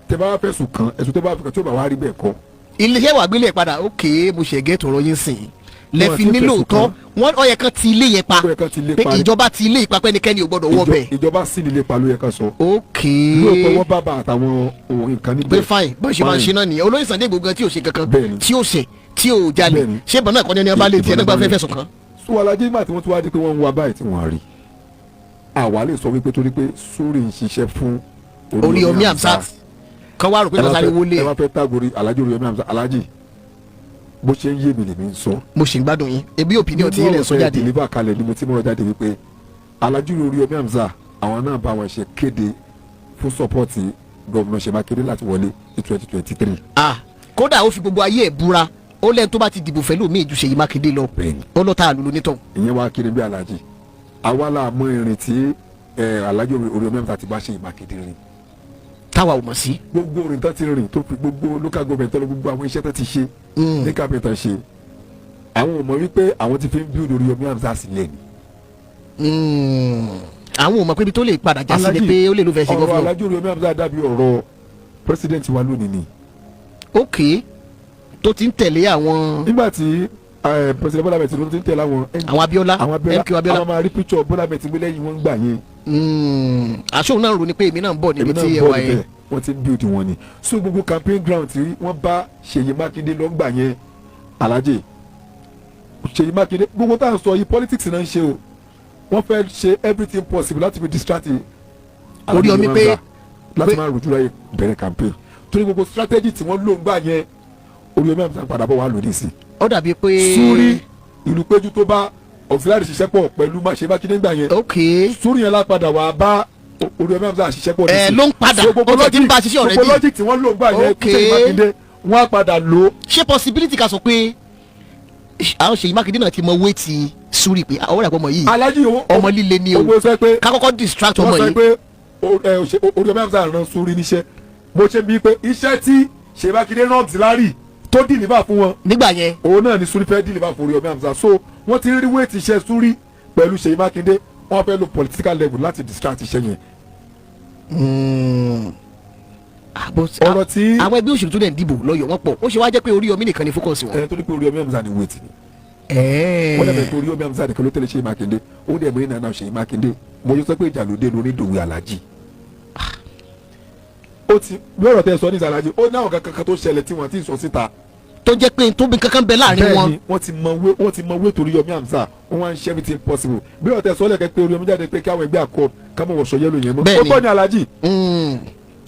tẹ́ bá wá fẹ̀sùn kàn, ẹ̀sùn tẹ́ bá fi kàn, tí ó bá wá rí bẹ́ẹ̀ kọ́? Iléeṣẹ́ wà gbélé padà. Ok, mo ṣe gẹ́ tọrọ yín sìn lẹ́fi Wọ́n ti ní fẹ̀sùn lóòótọ́ kàn. wọ́n ó yẹ kán ti ilé yẹn pa. Ó yẹ kán ti ilé Pé pa ni. ìjọba ti ilé ìpa, pẹ́nikẹ́ni ò gbọ́dọ̀ wọ bẹ̀. Ìjọba sì nílé pa ló yẹ ká sọ. Lóòótọ́, wọ́n bá bá àtàwọn ohun nǹkan níbẹ̀. Pé fine, bọ́n ṣe máa ń ṣe náà nìyẹn. Olóyè Sunday Igboho gan tí ò ṣe kankan, tí ò ṣe, tí ò jalè, ṣé ìbọn náà kọ́ ni ẹni ọba lè tiẹ̀ nígbà fẹ́ fẹ̀sùn kàn? Sọ Alájí, nígbà tí wọ́n tún wá di pé wọ́n ń wá báyìí tí wọ́n rí, àwa lè sọ wípé torí pé sórí ń ṣiṣẹ́ fún Oríyọmí Hamzat kan wá rò pé Ẹ bá kan sáré wọlé. Ẹ bá fẹ́ tágori Alhaji Oríyọmí Hamzat, Alhaji, bó ṣe ń yé mi lèmi ń sọ. Mo sì ń gbádùn yín, ebi opinion tí ilẹ̀ sọ Nínú ọ̀rọ̀ jáde. tẹ́ deliver kalẹ̀ ni mo ti mọ̀rọ̀ jáde wípé Alhaji Oríyọmí Hamzat, àwọn náà bá wọn ṣe kéde fún support Governor Ṣèyí Mákindé láti wọlé ní 2023. Ah, kódà ó fi gbogbo ayé ẹ̀ búra, ó lẹ́nu tó bá ti dìbò fẹ́ lómi ìjú Ṣèyí Mákindé lọ, ó lọ́ta àlùlù nítọ̀. Ìyẹn wá kiri bí Alhaji, àwa la mọ ìrìn tí Alhaji Oríyọmí Hamzat ti bá Ṣèyí Mákindé rìn. Táwa ò mọ̀ sí. Gbogbo orin tó ti rìn, tó fi gbogbo local government tó lọ, gbogbo àwọn iṣẹ́ tó ti ṣe ní kápẹ́tà ṣe, àwọn ò mọ̀ wípé àwọn ti fi ń build Oríyọmí Hamzat sílẹ̀ ni. Àwọn ò mọ̀ pé ibi tó lè padà já sí ni Alhaji, pé ó lè ló fẹ́ ṣe ọ̀rọ̀ governor. Alhaji Oríyọmí Hamzat dàbí ọ̀rọ̀ president wa lónìí ni. Ok, tó ti ń tẹ̀lé àwọn Nígbà tí President Bọ́lá Ahmed Tinubu ti ń tẹ̀lé àwọn àwọn Abiola. Àwọn Abiola. MK Abiola. Àwọn máa rí picture Bọ́lá Ahmed Tinubu lẹ́yìn wọn gbà yẹn. Àṣọ náà rò ní pé èmi náà ń bọ̀ níbi Èmi náà tí ń ẹ bọ̀ wà yẹn. níbẹ̀. Wọ́n ti ń build wọn ni. So gbogbo campaign ground tí wọ́n bá Ṣèyí Mákindé lọ gbà yẹn, Alhaji Ṣèyí Mákindé, gbogbo tá à ń sọ yìí, politics náà ń ṣe o. Wọ́n fẹ́ ṣe everything possible láti fi distract Alhaji Oríyọmí Hamzat láti pé máa rojú láyé bẹ̀rẹ̀ campaign, torí gbogbo strategy tí wọ́n lò ń gbà yẹn, Oríyọmí Hamzat padà bọ̀ wá lòdì sí. Ó dàbí pé Súrí ìlú péjú tó bá auxiliary ṣiṣẹ́ pọ̀ pẹ̀lú Ṣèyí Mákindé gbà yẹn, súrí yẹn lápadà wà bá Oríyọmí Hamzat ṣiṣẹ́ pọ̀. Ẹ ló ń padà, So ó ti ti ń bá ṣiṣẹ́ gbogbo already. logic tí wọ́n lò ń gbà yẹn, Ṣèyí Mákindé, wọ́n á padà lò ó. Ṣé possibility ká sọ pé àwọn Ṣèyí Mákindé náà ti mọ weight Súrí, pé àwọn ọ̀rẹ́ àpọ̀mọ̀ yìí, Alhaji, owó ọmọ líle ni o, owó sọ pé ká kọ́kọ́ distract ọmọ wọ́n sọ yìí? pé Oríyọmí Hamzat rán Súrí níṣẹ́, bó ṣe bí pé iṣẹ́ tí Ṣèyí Mákindé rán auxiliary tó deliver fún wọn, nígbà yẹn, òun náà ni Súrí fẹ́ deliver fún Oríyọmí Hamzat. So wọ́n ti rí weight iṣẹ́ Súrí pẹ̀lú Ṣèyí Mákindé, wọ́n fẹ́ lo political level láti distract iṣẹ́ yẹn. Ọ̀rọ̀ tí Àwọn ẹgbẹ́ òṣèlú tó dẹ̀ ń dìbò lọ́yọ̀ wọ́n pọ̀, ó ṣe wá jẹ́ pé Oríyọmí nìkan ni focus wọn? Ẹni tó ní pé Oríyọmí Hamzat ni weight ni wọ́n dẹ̀ pé Oríyọmí Hamzat nìkan ló tẹ̀lé Ṣèyí Mákindé, ó dẹ̀ mọ̀ ní nàá Ṣèyí Mákindé. Mo yọ sọ pé ìjà ló dé lórí ìdòwe Alájì. Ó ti bí ọ̀rọ̀ tẹ́ sọ ní ìsàlájì, ó ní àwọn kankan tó ṣẹlẹ̀ tí wọ́n ti sọ síta. Tó jẹ́ pé tó bí kankan bẹ láàrin wọn. Bẹ́ẹ̀ni, wọ́n ti mọ wé torí Yomi Hamzat, wọ́n wá ń ṣe everything possible. Bí ọ̀rọ̀ tẹ́ sọ lẹ́kẹ́ pé Oríyọmí jáde pé kí àwọn ẹgbẹ́ accord ká mọ̀ wọ̀ṣọ yellow yẹn mọ́. Bẹ́ẹ̀ni. Ó gbọ́ ní Alájì.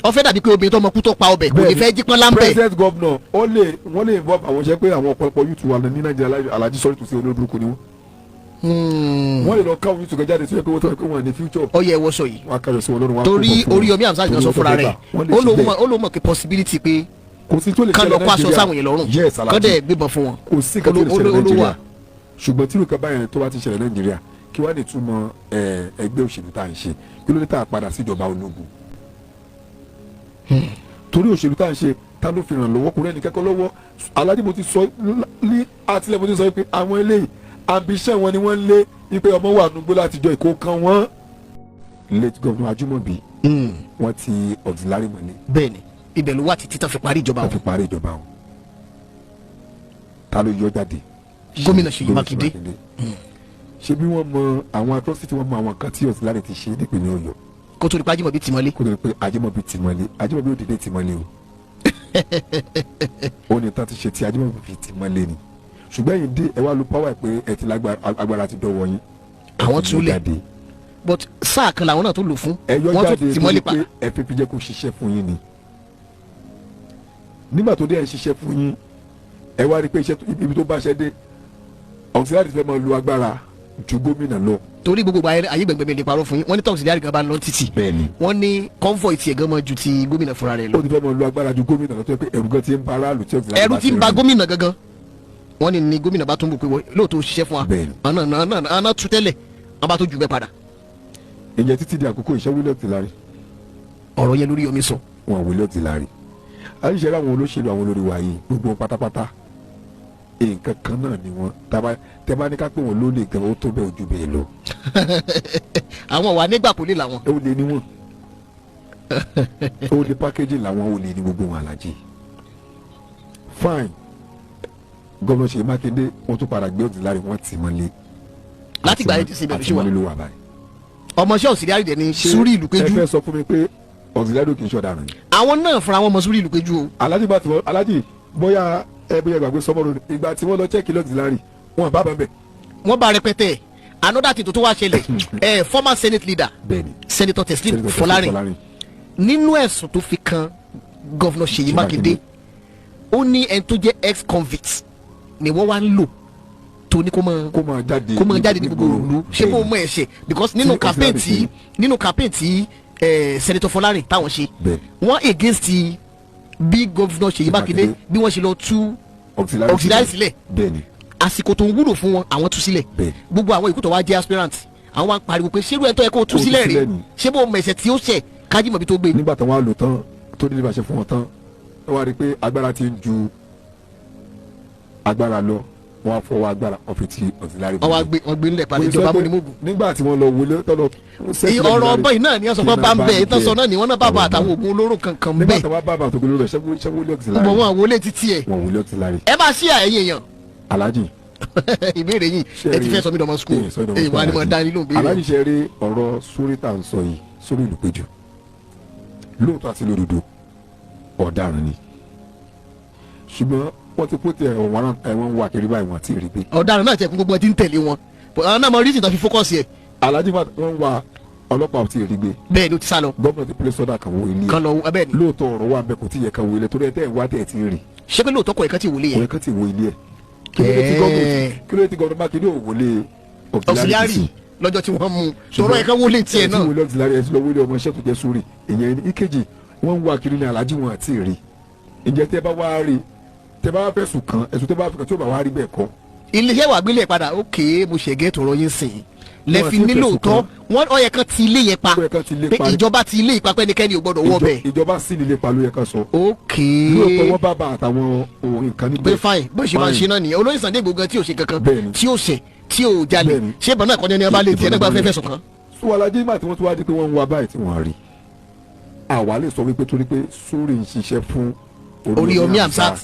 Ó fẹ́ dàbí pé obìnrin tó mọ kú tó pa ọbẹ̀ kò ní fẹ́ jí pọ́n láńbẹ̀. President, governor, ó lè wọ́n lè involve àwọn ṣe pé àwọn ọ̀pọ̀lọpọ̀ youth wà ní Nàìjíríà. Alájì, sorry to say, olórí burúkú ni wọ́n. Wọ́n lè lọ káwọn youth kan jáde sí pé wọ́n tó pé wọ́n ní future. Ọyẹ ẹwọ sọ yìí. Wọ́n á kájọ sí wọn lọ́rùn, wọ́n á kó Torí bọ̀ fún wọn. Oríyọmí Hamzat gan sọ Torí fúnra rẹ̀, wọ́n lè ó ṣe ló bẹ́ẹ̀. mọ̀, ó ló mọ̀ pé possibility pé Kò sí tó lè kán lọ ṣẹlẹ̀ kó aṣọ Nàìjíríà. sáwọn yẹn lọ́rùn, Yes, kán Alhaji. dẹ̀ gbébọn fún wọn. Kò sí nǹkan tó lè ṣẹlẹ̀ Olówó Nàìjíríà, wà. Ṣùgbọ́n tí nǹkan báyẹn tó bá ti ṣẹlẹ̀ Nàìjíríà, kí wàá ní túmọ̀ ẹgbẹ́ òṣèlú tá à ń ṣe? Kí ló dé tá a padà síjọba ológun? Torí òṣèlú tá à ń ṣe, ta ló fi ràn lọ́wọ́? Kò rẹ́ni kẹ́kọ̀ọ́ lọ́wọ́. Alhaji, mo ti sọ ní àtìlẹ́, mo ti sọ pé àwọn eléyìí, ambition wọn ni wọ́n ń lé. Ipe ọmọ wà nugbó látijọ́ ìkó kan wọ́n. Late Governor Ajimobi, wọ́n ti auxiliary mọ́lẹ̀. Bẹ́ẹ̀ni, ibẹ̀ ló wà títí tán fi parí ìjọba wọ́n wọn. fi parí ìjọba wọn. Ta ló yọ jáde? Gómìnà Ṣèyí Mákindé. Ṣé bí wọ́n mọ àwọn atrocity, wọ́n mọ àwọn kan tí auxiliary ti ṣe nípìnlẹ̀ Ọ̀yọ́ kó tó di pa Ajímọ̀bí tì mọ́lé. Kó tó di pé Ajímọ̀bí tì mọ́lé. Ajímọ̀bí ò dédé tì mọ́lé o. Ó ní tán ti ṣe tí Ajímọ̀bí fi tì mọ́lé ni. Ṣùgbọ́n ẹ̀yin dé, ẹ wá lo power pé ẹ ti lágbára, agbára ti dọ̀wọ́ yín. Àwọn Ẹ ti túlẹ̀. yọ jáde. But sáà kan làwọn náà tó lò fún. Ẹ yọ wọ́n jáde tún tì mọ́lé torí pa. pé ẹ fi jẹ́ kó ṣiṣẹ́ fún yín ni. Nígbà tó dé, ẹ ṣiṣẹ́ fún yín, ẹ wá rí i pé ibi tó bá ṣẹ́ dé, auxiliary fẹ́ máa lo agbára ju gómìnà lọ. Torí gbogbo ayé gbẹ̀ngbẹ̀ mi lè parọ́ fún yín, wọ́n ní tọ́sídìí gan bá ń lọ títì, Bẹ́ẹ̀ni. wọ́n ní convoy tiẹ̀ gan mọ́ ju ti gómìnà fúnra rẹ̀ lọ. Ó ti fẹ́ máa lo agbára ju gómìnà lọ, tó yẹ pé ẹ̀rù gan ti ń ba aráàlú tí auxiliary Ẹ̀rù bá ti ń ba rìn. gómìnà gangan. Wọ́n ní gómìnà bá tún bù pé lóòótọ́ ó ṣiṣẹ́ fún wa. Bẹ́ẹ̀ni. Àná àná àná tú tẹ́lẹ̀, wọ́n bá tó jù bẹ́ẹ̀ padà. Ǹjẹ́ títí di àkókò ìṣẹ́ wílẹ̀ auxiliary? Ọ̀rọ̀ yẹn lórí Yomi sọ. Wọn wílẹ̀ auxiliary. Àyíṣẹ́ àwọn olóṣèlú, àwọn olórí wa yìí, gbogbo wọn pátápátá, nǹkan kan náà ni wọ́n. Tẹ́bá ní ká pé wọ́n lólè gan, ó tó bẹ́ẹ̀, ojú bẹ́ẹ̀ lọ. Àwọn wà nígbà kò lè làwọn. Ó lè ní wọn, ó lè pákéjì làwọn, ó lè ní gbogbo wọn. Alájí, fine, gómìnà Ṣèyí Mákindé, wọ́n tún padà gbé auxiliary, wọ́n tì mọ́lé. Láti ìgbà yẹn ti ṣe bẹ̀rù sí wa. Àtìmọ́lé ló wà báyìí. Ọmọọṣẹ́ auxiliary dẹ̀ ni Súrí ìlú Ẹ péjú. fẹ́ sọ fún mi pé auxiliary kì í ṣọ̀daràn ni? Àwọn náà fúnra wọn mọ Súrí ìlú péjú o. Alájí bá ti wọ́n, alájí, bóyá ẹ bóyá gbàgbé sọmọ́rọ̀ ni, ìgbà tí wọ́n lọ check auxiliary, wọn bá bá bẹ̀. Wọ́n bá rẹpẹtẹ. Another thing tó tó wá ṣẹlẹ̀, former senate leader, Bẹ́ẹ̀ni. Senator Teslim Senator Fọlárin, Fọlárin. nínú ẹ̀sùn tó fi kan Governor Ṣèyí Ṣèyí Mákindé, Mákindé, ó ní ẹni tó jẹ́ ex convict ni wọ́n wá ń lò tó ní kó máa kó máa jáde. Kó máa jáde ní gbogbo ìlú. Ṣé kó mọ ẹ̀ṣẹ̀? Because nínú Tí campaign auxiliary tí ṣe. nínú campaign tí Senator Fọlárin táwọn ṣe, Bẹ́ẹ̀ni. wọ́n against bí Governor Ṣèyí Mákindé Mákindé. bí wọ́n ṣe lọ tú auxiliary auxiliary sílẹ̀. Bẹ́ẹ̀ni. Àsìkò tó ń wúlò fún wọn, àwọn tú sílẹ̀. Bẹ́ẹ̀ni. Gbogbo àwọn ìkú tó wá jẹ́ aspirant, àwọn wá ń pariwo pé ṣérú ẹ̀ tó yẹ kó tú Kó tú sílẹ̀ rè? sílẹ̀ ni. Ṣé bó mẹ̀sẹ̀ tí ó ṣẹ̀ kájímọ̀bí tó gbé? Nígbà tí wọ́n á lò tán, tó ní ìbáṣe fún wọn tán, wọ́n wá rí i pé agbára ti ń ju agbára lọ, wọ́n á fọwọ́ agbára, wọ́n fi ti auxiliary. Wọ́n wá gbé, wọ́n gbé ńlẹ̀ padà. Mo sọ Ìjọba pé amúnimógún. Nígbà tí wọ́n lọ wọlé tọ́lọ. Ọ̀rọ̀ ọgbọ́n yìí náà ni wọ́n sọ pé bá ń bẹ̀ ìtàn sọ náà ni wọ́n náà bá bá àtàwọn oògùn olóró kankan Nígbà bẹ́ẹ̀. tí wọ́n bá bàtò gbólóhùn rẹ̀, ṣẹ́wó auxiliary? Gbogbo wọn àwọlé títí ẹ̀. Wọ́n wọlé auxiliary. Ẹ bá sí àyè èèyàn. Alájì. Ìbéèrè yìí, ẹ ti fẹ́ sọ mí dọmọ school èyí wà ní mo dání lóhùn béèrè. Alájì, ṣe rí ọ̀rọ̀ sórí tá à ń sọ yìí, sórí ìlú péjú, lóòótọ́ àti lódodo, ọ̀daràn ni, ṣùgbọ́n wọ́n ti put ẹ̀wọ̀n, ẹ̀wọ̀n wà kiri báyìí, wọ́n àti rí gbé. Ọ̀daràn náà tẹ̀kún gbogbo ẹ ti ń tẹ̀lé wọn. But àwọn náà mọ reason tó fi focus yẹ. Alájì, wọ́n wà, ọlọ́pàá ò tí ì rí gbé. Bẹ́ẹ̀ ni, ó ti sá lọ. Gómìnà ti place order kan wo ilé. Kan lọ bẹ́ẹ̀ ni. Lóòótọ́, ọ̀rọ̀ wà bẹ́ẹ̀, kò tí ì yẹ kan wo ilé, torí ẹ tẹ́ ẹ̀ wá tẹ́ ẹ̀ ti rí. Ṣé pé lóòótọ́ kọ̀ ẹ̀kan ti wọlé Kò yẹn? yẹ kán ti wo ilé ẹ̀. Kí ló dé tí gómìnà, kí ló dé tí gómìnà Mákindé ò wọlé Auxiliary lọ́jọ́ tí wọ́n mú tọrọ ẹ̀kan wọlé tiẹ̀ Ẹ ti náà. wọlé auxiliary, ẹ ti lọ wọlé ọmọ iṣẹ́ tó jẹ́ sórí ìyẹn ní. Ìkejì, wọ́n ń wá kiri ní, alájí, wọn àti rí. Ǹjẹ́ tẹ́ bá wá rí, tẹ́ bá wá fẹ̀sùn kàn, ẹ̀sùn tẹ́ bá fi kàn, tí ó bá wá rí bẹ́ẹ̀ kọ́? Iléeṣẹ́ wà gbélé ẹ̀ padà. Ok, mo ṣẹ̀gẹ́ tọrọ yín sìn lẹ́fi Wọ́n ti ní fẹ̀sùn lóòótọ́ kàn. wọ́n ó yẹ kán ti ilé yẹn pa. Ó yẹ kán ti ilé Pé pa. ìjọba ti ilé ìpa, pé ẹnikẹ́ni ò gbọ́dọ̀ wọ bẹ̀. Ìjọba sí nílé pa ló yẹ ká sọ. Ok. Lóòótọ́, wọ́n bá bá àtàwọn ohun nǹkan níbẹ̀. Pé fine, bó ṣe máa ń ṣe Fine. náà nìyẹn. Olóyè Sunday Igboho gan tí ò ṣe kankan, Bẹ́ẹ̀ni. tí ò ṣẹ̀, tí ò jalè, Bẹ́ẹ̀ni. ṣé ìbọn náà kọ́ni ẹni ọba lè tiẹ̀ nígbà fẹ́ fẹ̀sùn kàn? Sọ alájí, nígbà tí wọ́n tún wá di pé wọ́n ń wá báyìí tí wọ́n rí, àwa lè sọ wípé torí pé sórí ń ṣiṣẹ́ fún Oríyọmí Hamzat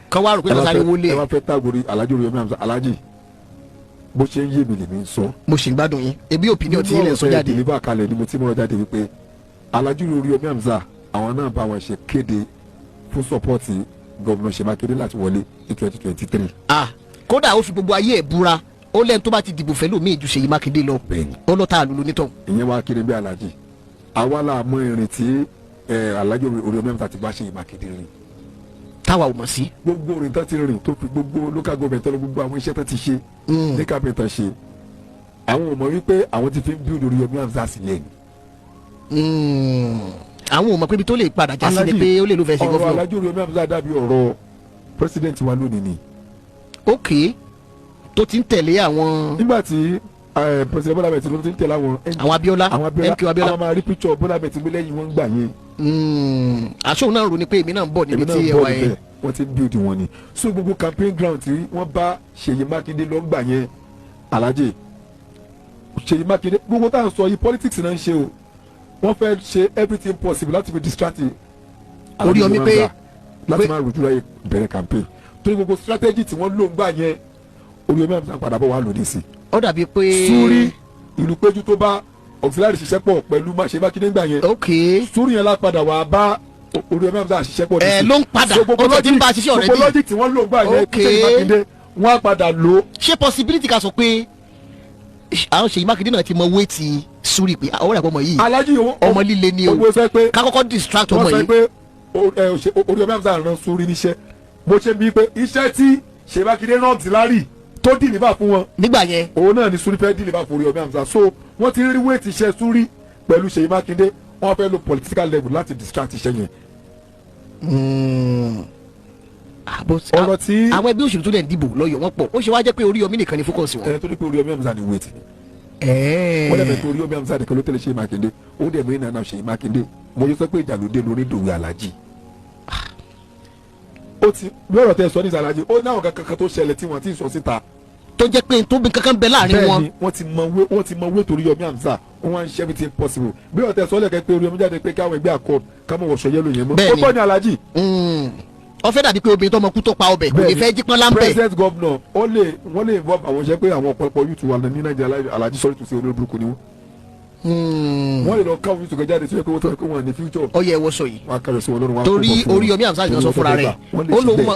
kan wá rò pé Ẹ bá lọ́sàrè wọlé ẹ ẹ̀. bá fẹ́ tágórí alájí Oríyọmí Hamzat, alájí, bó ṣe ń yé mi lèmi ń sọ. Mo sì ń gbádùn yín, ebi opinion tí ilẹ̀ ń sọ jáde. Deliver kalẹ̀ ni mo ti mọ̀rọ̀ jáde wípé alájí Oríyọmí Hamzat, àwọn náà bá wọn ṣe kéde fún support gómìnà Ṣèyí Mákindé láti wọlé ní 2023. Ah, kódà ó fi gbogbo ayé ẹ̀ búra, ó lẹ́nu tó bá ti dìbò fẹ́ lómi ìjú Ṣèyí Mákindé lọ, Bẹ́ẹ̀ni. ó lọ́ ta àlùlù nítọ̀. Ìyẹn wá kiri bí alájí, àwa là mọ ìrìn tí alájí Oríyọmí Hamzat ti bá Ṣèyí Mákindé rìn. Táwa ò mọ̀ sí. Gbogbo orin tán ti rìn tó fi gbogbo local government tó lọ, gbogbo àwọn iṣẹ́ tán ti ṣe ní cabinet tán ṣe, àwọn ò mọ̀ wípé àwọn ti fi ń build Oríyọmí Hamzat sílẹ̀ ni. Àwọn ò mọ̀ pé ibi tó lè padà já sí ni Alhaji, pé ó lè ló fẹ́ ṣe ọ̀rọ̀ governor. Alhaji Oríyọmí Hamzat dàbí ọ̀rọ̀ president wa lónìí ni. Ok, tó ti ń tẹ̀lé àwọn Nígbà tí president Bọ́lá Ahmed Tinubu ti ń tẹ̀lé àwọn àwọn Abiola. Àwọn Abiola. MK Abiola. Àwọn máa rí picture Bọ́lá Ahmed Tinubu lẹ́yìn wọn gbà yẹn. Àṣọ náà rò ní pé èmi náà ń bọ̀ níbi Èmi náà tí ẹ bọ̀ wà yẹn. níbẹ̀. Wọ́n ti ń build wọn ni. So gbogbo campaign ground tí wọ́n bá Ṣèyí Mákindé lọ gbà yẹn, Alhaji, Ṣèyí Mákindé, gbogbo tá à ń sọ yìí, politics náà ń ṣe o. Wọ́n fẹ́ ṣe everything possible láti fi distract Oríyọmí pé láti máa rojú láyé bẹ̀rẹ̀ campaign, torí gbogbo strategy tí wọ́n lò ń gbà yẹn, Oríyọmí Hamzat padà bọ̀ wá lòdì sí. Ó dàbí pé Súrí ìlú péjú tó bá auxiliary ṣiṣẹ́ pọ̀ pẹ̀lú Ṣèyí Mákindé gbà yẹn, Súrí yẹn lápadà wà bá Oríyọmí Hamzat ṣiṣẹ́ pọ̀. Ẹ ló ń padà, ó ti ń bá ṣiṣẹ́ already. Gbogbo logic tí wọ́n lò ń gbà yẹn, Ṣèyí Mákindé wọ́n á padà lò. Ṣé possibility ká sọ pé àwọn Ṣèyí Mákindé náà ti mọ wéètì Súrí pé àwọn ọ̀rẹ́ ọmọ yìí ọmọ líle ni o, ká kọ́kọ́ distract ọmọ yìí? Wọ́n sọ pé Oríyọmí Hamzat rán Súrí níṣẹ́, bó ṣe ń bí pé iṣẹ́ tí Ṣèyí Mákindé rán auxiliary tó dìlíbà fún wọn nígbà yẹn, òun náà ni Súrí fẹ́ dìlíbà fún Oríyọmí Hamzat. So wọ́n ti rí wéètì iṣẹ́ Súrí pẹ̀lú Ṣèyí Mákindé, wọ́n fẹ́ lo political level láti distract iṣẹ́ yẹn. Ọ̀rọ̀ tí àwọn ẹgbẹ́ òṣèlú tó lẹ̀ ń dìbò lọ́yọ̀ wọ́n pọ̀, ó ṣe wá jẹ́ pé Oríyọmí nìkan ni focus wọn. Ẹ torí pé Oríyọmí Hamzat ni wéètì wọ́n dẹ̀ fẹ́ pé Oríyọmí Hamzat nìkan ló tẹ̀lé Ṣèyí Mákindé, ó dẹ̀ mí nana Ṣèyí Mákindé. Mo yọ sọ pé ìjà ló dé lórí ìdòwe Aláàjì. Ó ti bí ọ̀rọ̀ tẹ sọ ní Aláàjì, ó ní àwọn kankan tó ṣẹlẹ̀ tí wọ́n ti sọ síta, tó jẹ́ pé tóbi kankan bẹ láàrin wọn. Bẹ́ẹ̀ni, wọ́n ti mọ wé torí Oríyọmí Hamzat, wọ́n wá ń ṣe everything possible. Bí ọ̀rọ̀ tẹ sọ lẹ́kẹ́ pé Oríyọmí jáde pé káwọn ẹgbẹ́ accord káwọn wọ̀ṣọ yẹ́lò yẹn mọ́. Ó tọ́ ni Aláàjì. Ó fẹ́ dàbí pé obìnrin tó mọ kú tó pa ọbẹ̀ kò ní fẹ́ jí pọ́n láńpẹ̀. President governor ó lè wọ́n lè involve àwọn iṣẹ́ pé àwọn ọ̀pọ̀lọpọ̀ youth wà ní Nàìjíríà. Aláàjì, sorry to say, olórí burúkú ni wọ́n. Wọ́n lè lọ káwọn youth kan jáde síbẹ̀ pé wọ́n tọ́ pé wọ́n ní future. Ó yẹ ẹwọ́ sọ yìí. Wọ́n á kárẹ̀ sí wọn lọ́rùn, wọn á kó torí bọ̀ fún wọn. Oríyọmí Hamzat kan sọ fúnra rẹ̀,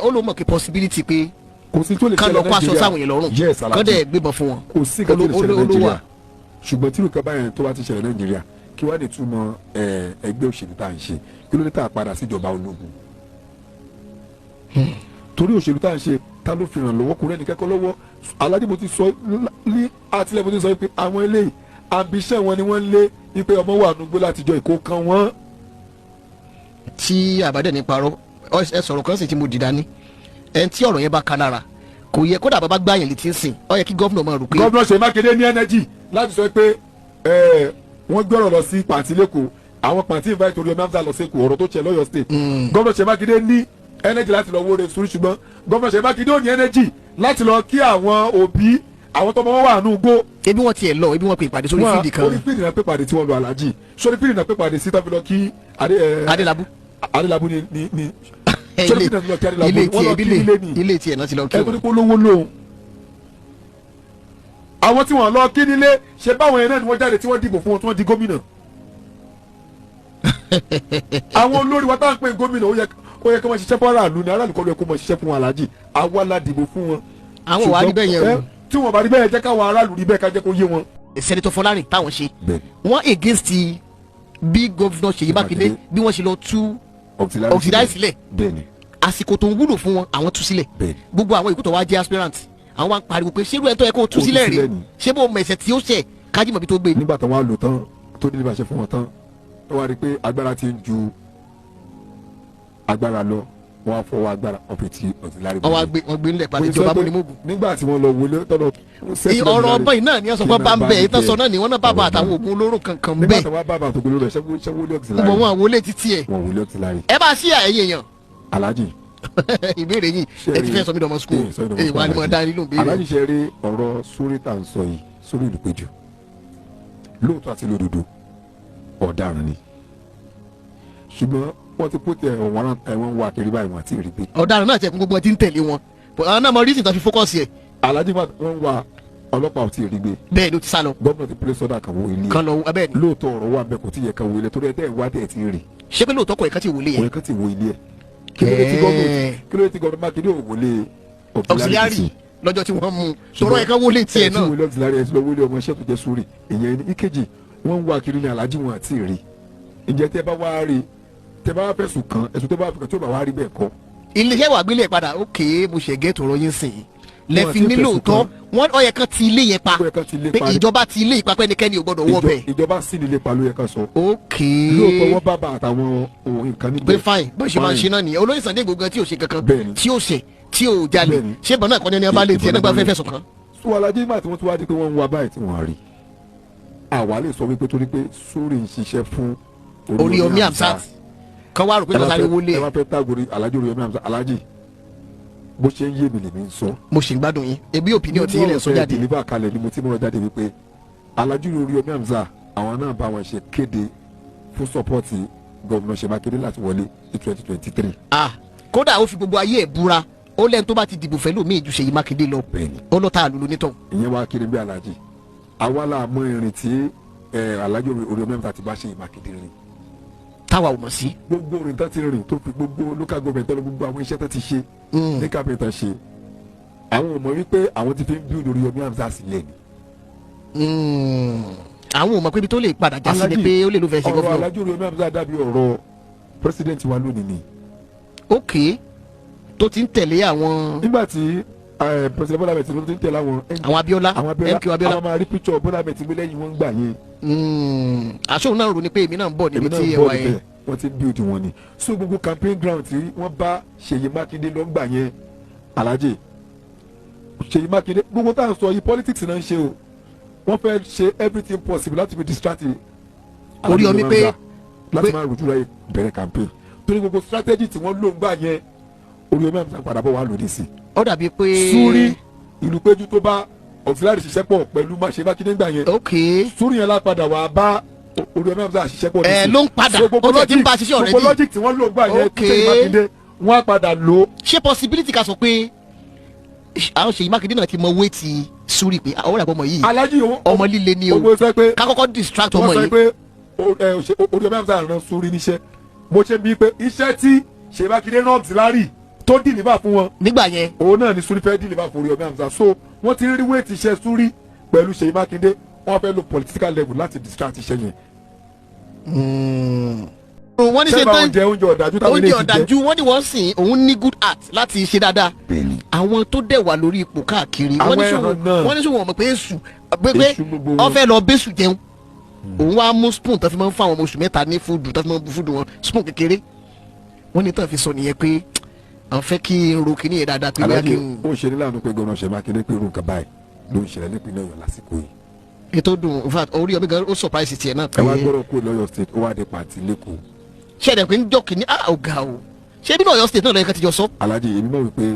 ó ló mọ̀ pé possibility pé kò sí tó lè kán lọ ṣẹlẹ̀ kó aṣọ Nàìjíríà. sáwọn yẹn lọ́rùn, Yes, kán Aláàjì, dẹ̀ gbébọn fún wọn. kò sí nǹkan tó lè ṣẹlẹ̀ Olówó Nàìjíríà. wà. Ṣùgbọ́n tí nǹkan báyẹn tó bá ti ṣẹlẹ̀ Nàìjíríà, kí wàá ní túmọ̀ ẹgbẹ́ òṣèlú tá à ń ṣe? Kí ló dé tá a padà síjọba ológun? Torí òṣèlú tá à ń ṣe, ta ló fi ràn lọ́wọ́? Kò rẹ́ni kẹ́kọ̀ọ́ lọ́wọ́. Aláàjì, mo ti sọ ní àtìlẹ́, mo ti sọ pé àwọn eléyìí, ambition wọn ni wọ́n ń lé, wípé ọmọ wà nùgbó látijọ́ ìkó kan wọ́n. Tí àbádẹ́ ní parọ́, ẹ sọ̀rọ̀ kan sì tí mo dìda ní ẹni tí ọ̀rọ̀ yẹn bá ka lára, kò yẹ kódà bàbá gbáyàn létí ń sìn, ó yẹ kí gómìnà máa rò pé Gómìnà Ṣèyí Mákindé ní energy láti sọ pé wọ́n gbọ́rọ̀ lọ sí pàǹtí lẹ́kọ̀ọ́, àwọn pàǹtí invite Oríyọmí Hamzat lọ sẹ́kọ̀ọ́, ọ̀rọ̀ tó ṣe lọ́yọ̀ state. Gómìnà Ṣèyí Mákindé ní energy láti lọ wóore sùúrù, ṣùgbọ́n gómìnà Ṣèyí Mákindé ò ní energy láti lọ kí àwọn òbí àwọn tọmọ wọn wà nù gbó. Ebi wọn tiẹ̀ lọ, ebi wọn pe ìpàdé sórí fídì kan. Orí fídì náà pé pàdé tí wọ́n lọ, Aláàjì, sórí fídì náà pé pàdé sí tàbí lọ kí Adélábù. Adélábù ni sórí fídì náà lọ kí Adélábù, ilé wọ́n lọ tiẹ̀ kí ilé ni. Ilé tiẹ̀ náà ti lọ kí Ẹ tó wọn. ní kó lówó lóhun, àwọn tí wọ́n lọ kí nílé ṣe báwọn yẹn náà ni wọ́n jáde tí wọ́n dìbò fún wọn tí wọ́n di gómìnà. Àwọn olórí wa táwọn ń pè ní gómìnà, ó yẹ kí wọ́n ṣiṣẹ́ fún aráàlú ni, aráàlú kọ́ ló yẹ kó mọ̀ ṣiṣẹ́ fún wọn. Aláàjì, àwa la dìbò fún wọn. Àwọn wàá rí bẹ́ẹ̀ yẹn o. Tí wọ́n bá rí bẹ́ẹ̀, jẹ́ káwọn aráàlú rí bẹ́ẹ̀, ká jẹ́ kó yé wọn. Senator Fọlárìn táwọn ṣe wọ́n against bí gómìnà Ṣèyí Mákindé bí wọ́n ṣe lọ tú auxiliary sílẹ̀. Àsìkò tó ń wúlò fún wọn, àwọn tú sílẹ̀. Gbogbo àwọn ìkútọ̀ wa jẹ́ aspirant, àwọn wa ń pariwo pé ṣerú ẹ̀ tó yẹ kó tú sílẹ̀ rè, ṣé bó mẹ̀sẹ̀ tí ó ṣẹ̀ Kájímọ̀bí tó gbé. Nígbà táwọn á lò tán tó ní ìbáṣe fún wọn tán, tó wá rí i pé agbára ti ń ju agbára lọ, wọn á fọwọ́ agbára wọn fi ti auxiliary. Wọ́n wá gbé wọn gbé nílẹ̀ padà ìjọba amúnimógún. Nígbà tí wọ́n lọ wọlé tọ́lọ. Ọ̀rọ̀ ọbẹ̀ yìí náà ni wọ́n sọ pé bá ń bẹ̀ ìtàn sọ náà ni wọ́n náà bàbá àtàwọn oògùn olóró kankan nígbà bẹ́ẹ̀. tí wọ́n bá bàbá àtògùn olóró ṣẹ́wó lé auxiliary. Gbogbo wọn wọlé títí ẹ̀. Wọn wọlé auxiliary. Ẹ bá sí ẹ̀yin èèyàn. Aláàjì, ìbéèrè yìí ẹ ti fẹ́ sọ mí dọmọ school ẹ wà ní mo dá nínú ìbéèrè. Aláàjì, ṣe rí ọ̀rọ̀ sórí tá à ń sọ yìí, sórí ìlúpéjú, lóòótọ́ àti lódodo ọ̀daràn ni, ṣùgbọ́n wọ́n ti put ẹ̀wọ̀n ẹ̀wọ̀n wà kiri báyìí, wọ́n àti rí pé. Ọ̀daràn náà tẹ̀kún gbogbo ẹ ti ń tẹ̀lé wọn, àwọn náà mọ reason tó fi focus yẹ. Aláàjì, wọ́n wà, ọlọ́pàá ò tí ì rí gbé. Bẹ́ẹ̀ ló ti sá lọ. Gómìnà ti pílẹ̀ sọ́dà kan wo ilé. Kan lọ bẹ́ẹ̀ ni. Lóòótọ́ ọ̀rọ̀ wà bẹ́ẹ̀, kò tí ì yẹ kan wo ilé torí ẹ tẹ́ ẹ̀ wá tẹ́ ẹ̀ ti rí. Ṣé pé lóòótọ́ kọ̀ ẹ̀ka ti wọlé Kò yẹn? yẹ kán ti wo ilé ẹ̀. Kí ló dé tí gómìnà Mákindé ò wọlé Auxiliary lọ́jọ́ tí wọ́n mú tọrọ ẹ̀ka wọlé tiẹ̀ Ẹ̀ tí náà. wọlé auxiliary, ẹ̀ tí lọ wọlé ọmọ iṣẹ́ tó jẹ́ sórí ìyẹn ní ìkejì. Wọ́n ń wá kiri ní, Aláàjì, wọn àti rí. Ǹjẹ́ tẹ́ bá wá rí, tẹ́ bá wá fẹ̀sùn kàn, ẹ̀sùn tẹ́ bá fi kàn tí ó bá wá rí bẹ́ẹ̀ kọ́? Iléeṣẹ́ wà gbélé ẹ̀ padà. Ok, mo ṣe gẹ́tò ọ̀rọ̀ yín sìn lẹ́fi Wọ́n ti nílò fẹ̀sùn tọ́ kàn. Wọ́n ó yẹ kán ti ilé yẹn pa Ó yẹ kán ti ilé pé pa. Ìjọba ti ilé ìpapẹ́ ẹnikẹ́ni ò gbọ́dọ̀ wọ bẹ̀. Ìjọba sì nílé pa ló yẹ ká sọ. Ok. Lóòótọ́ wọ́n bá bá àtàwọn ohun nǹkan níbẹ̀. Pé fine, bó ṣe máa ń Fine. ṣe náà nìyẹn. Olóyè Sunday Igboho gan tí ò ṣe kankan, Bẹ́ẹ̀ni. tí ò ṣe, tí ò jalè, Bẹ́ẹ̀ni. ṣé ìbọn náà kọ́ni ẹni ọba lè tiẹ̀ nígbà fẹ́ fẹ̀sùn kàn? Sọ Alájì, nígbà tí wọ́n tún wá di pé wọ́n ń wá báyìí tí wọ́n rí, àwa lè sọ wípé torí pé sórí ń ṣiṣẹ́ fún Oríyọmí Hamzat kan wá rò pé Ẹ bá kọ́sáré wọlé ẹ ẹ̀. bá fẹ́ tágòrí Alájì Oríyọmí Hamzat, Alájì, bó ṣe ń yé mi lèmi ń sọ. Mo ṣì ń gbádùn yín, ebi opinion tí yín lè sọ jáde. Deliver kalẹ̀ ni mo ti mọ̀rọ̀ jáde wípé Alhaji Oríyọmí Hamzat àwọn náà bá wọn ṣe kéde fún support gómìnà Ṣèyí Mákindé láti wọlé ní 2023. Ah, kódà ó fi gbogbo ayé ẹ̀ búra, ó lẹ́nu tó bá ti dìbò fẹ́ lómi ìjú Ṣèyí Mákindé lọ, ó lọ tá a lulu nítọ̀. Ìyẹn wá kiri bí Alhaji àwa la mọ ìrìn tí Alhaji Oríyọmí Hamzat ti bá Ṣèyí Mákindé rìn. Táwa ò mọ̀ sí. Gbogbo orin tó ti rìn tó fi gbogbo local government tó lọ, gbogbo àwọn iṣẹ́ tó ti ṣe ní kápẹ́ntà ṣe, àwọn ò mọ̀ wípé àwọn ti fi ń build Oríyọmí Hamzat sílẹ̀ ni. Àwọn ò mọ̀ pé ibi tó lè padà já sí ni pé ó lè ló fẹ́ ṣe gọ́fúnà. Ọ̀rọ̀ Alhaji Oríyọmí Hamzat dàbí ọ̀rọ̀ president wa lónìí ni. Ok, tó ti ń tẹ̀lé àwọn. Nígbà tí president Bọ́lá Ahmed Tinubu ti ń tẹ̀lé àwọn. Àwọn Abíọ́lá, MK Abíọ́lá. Àwọn máa rí picture Bọ́lá Ahmed Tinubu lẹ́yìn wọn gbà yẹn. Àṣọ náà rò ní pé èmi náà ń bọ̀ níbi tí ẹ wà yẹn. Wọ́n ti ń build wọn ni. So gbogbo campaign ground tí wọ́n bá Ṣèyí Mákindé lọ gbà yẹn, Alhaji Ṣèyí Mákindé gbogbo tá à ń sọ yìí politics náà ń ṣe o. Wọ́n fẹ́ ṣe everything possible láti fi distract Oríyọmí pé láti máa rojú ráyè bẹ̀rẹ̀ campaign, torí gbogbo strategy tí wọ́n lò ń gbà yẹn Oríyọmí Hamzat padà bọ̀ wá lòdì sí. Ó dàbí pé Súrí Ìlúpéjú tó bá auxiliary ṣiṣẹ́ pọ̀ pẹ̀lú Ṣèyí Mákindé gbà yẹn, ok, Súrí yẹn lápadà wà bá Oríyọmí Hamzat ṣiṣẹ́ pọ̀ ẹ ló ń padà ó ti ń bá ṣiṣẹ́ already. Gbogbo logic tí wọ́n lò ń gbà yẹn Ṣèyí Mákindé wọ́n á padà lò. Ṣé possibility ká sọ pé àwọn Ṣèyí Mákindé náà ti mọ wéètì Súrí pé àwọn ọ̀rẹ́ ọmọ yìí ọmọ líle ni o, ká kọ́kọ́ distract ọmọ yìí. Wọ́n sọ pé Oríyọmí Hamzat rán Súrí níṣẹ́, mo ṣe bíi pé iṣẹ́ tí Ṣèyí Mákindé rán auxiliary tó dìlíbà fún wọn nígbà yẹn, òun náà ni Súrí fẹ́ dìlíbà fún Oríyọmí Hamzat. So wọ́n ti rí wéètì iṣẹ́ Súrí pẹ̀lú Ṣèyí Mákindé, wọ́n fẹ́ lo political level láti distract iṣẹ́ yẹn. Wọ́n ní ṣe tán oúnjẹ ọ̀dájú táwọn oúnjẹ eléyìí ti jẹ. Ọ̀dájú wọ́n ní wọ́n sìn òun ní good heart láti ṣe dáadáa. Àwọn tó dẹ̀ wà lórí ipò káàkiri wọ́n ní sọ wọ́n ní sọ wọ́n mọ̀ pé èṣù pé wọ́n fẹ́ lọ bẹ́sù jẹun. Òun wá mú spoon tó fi máa ń fún àwọn ọmọ oṣù mẹ́ta ní fúdù tó fi máa ń bu fúdù wọn, spoon kékeré. Wọ́n ní tán fi sọ nìyẹn pé àwọn fẹ́ kí n ro kíní yẹn dáadáa pé Alhaji ó ṣe ní láàánú pé gómìnà Ṣèyí Mákindé pé irú nǹkan báyìí ló ń ṣẹlẹ̀ nípínlẹ̀ Ọ̀yọ́ lásìkò yìí. Ètò dùn, in fact Oríyọmí gan ó surprise tiẹ̀ náà. Ẹ wá gbọ́dọ̀ kúrò lọ́yọ̀ state, ó wá dé pàtí lẹ́kọ̀ọ́. Ṣẹ̀dẹ̀ pé ń jọ kìíní á ọ̀gá o, ṣé bí Ọ̀yọ́ state náà lọ́yẹ̀ ká ti jọ sọ. Alhaji èmi mọ̀ wípé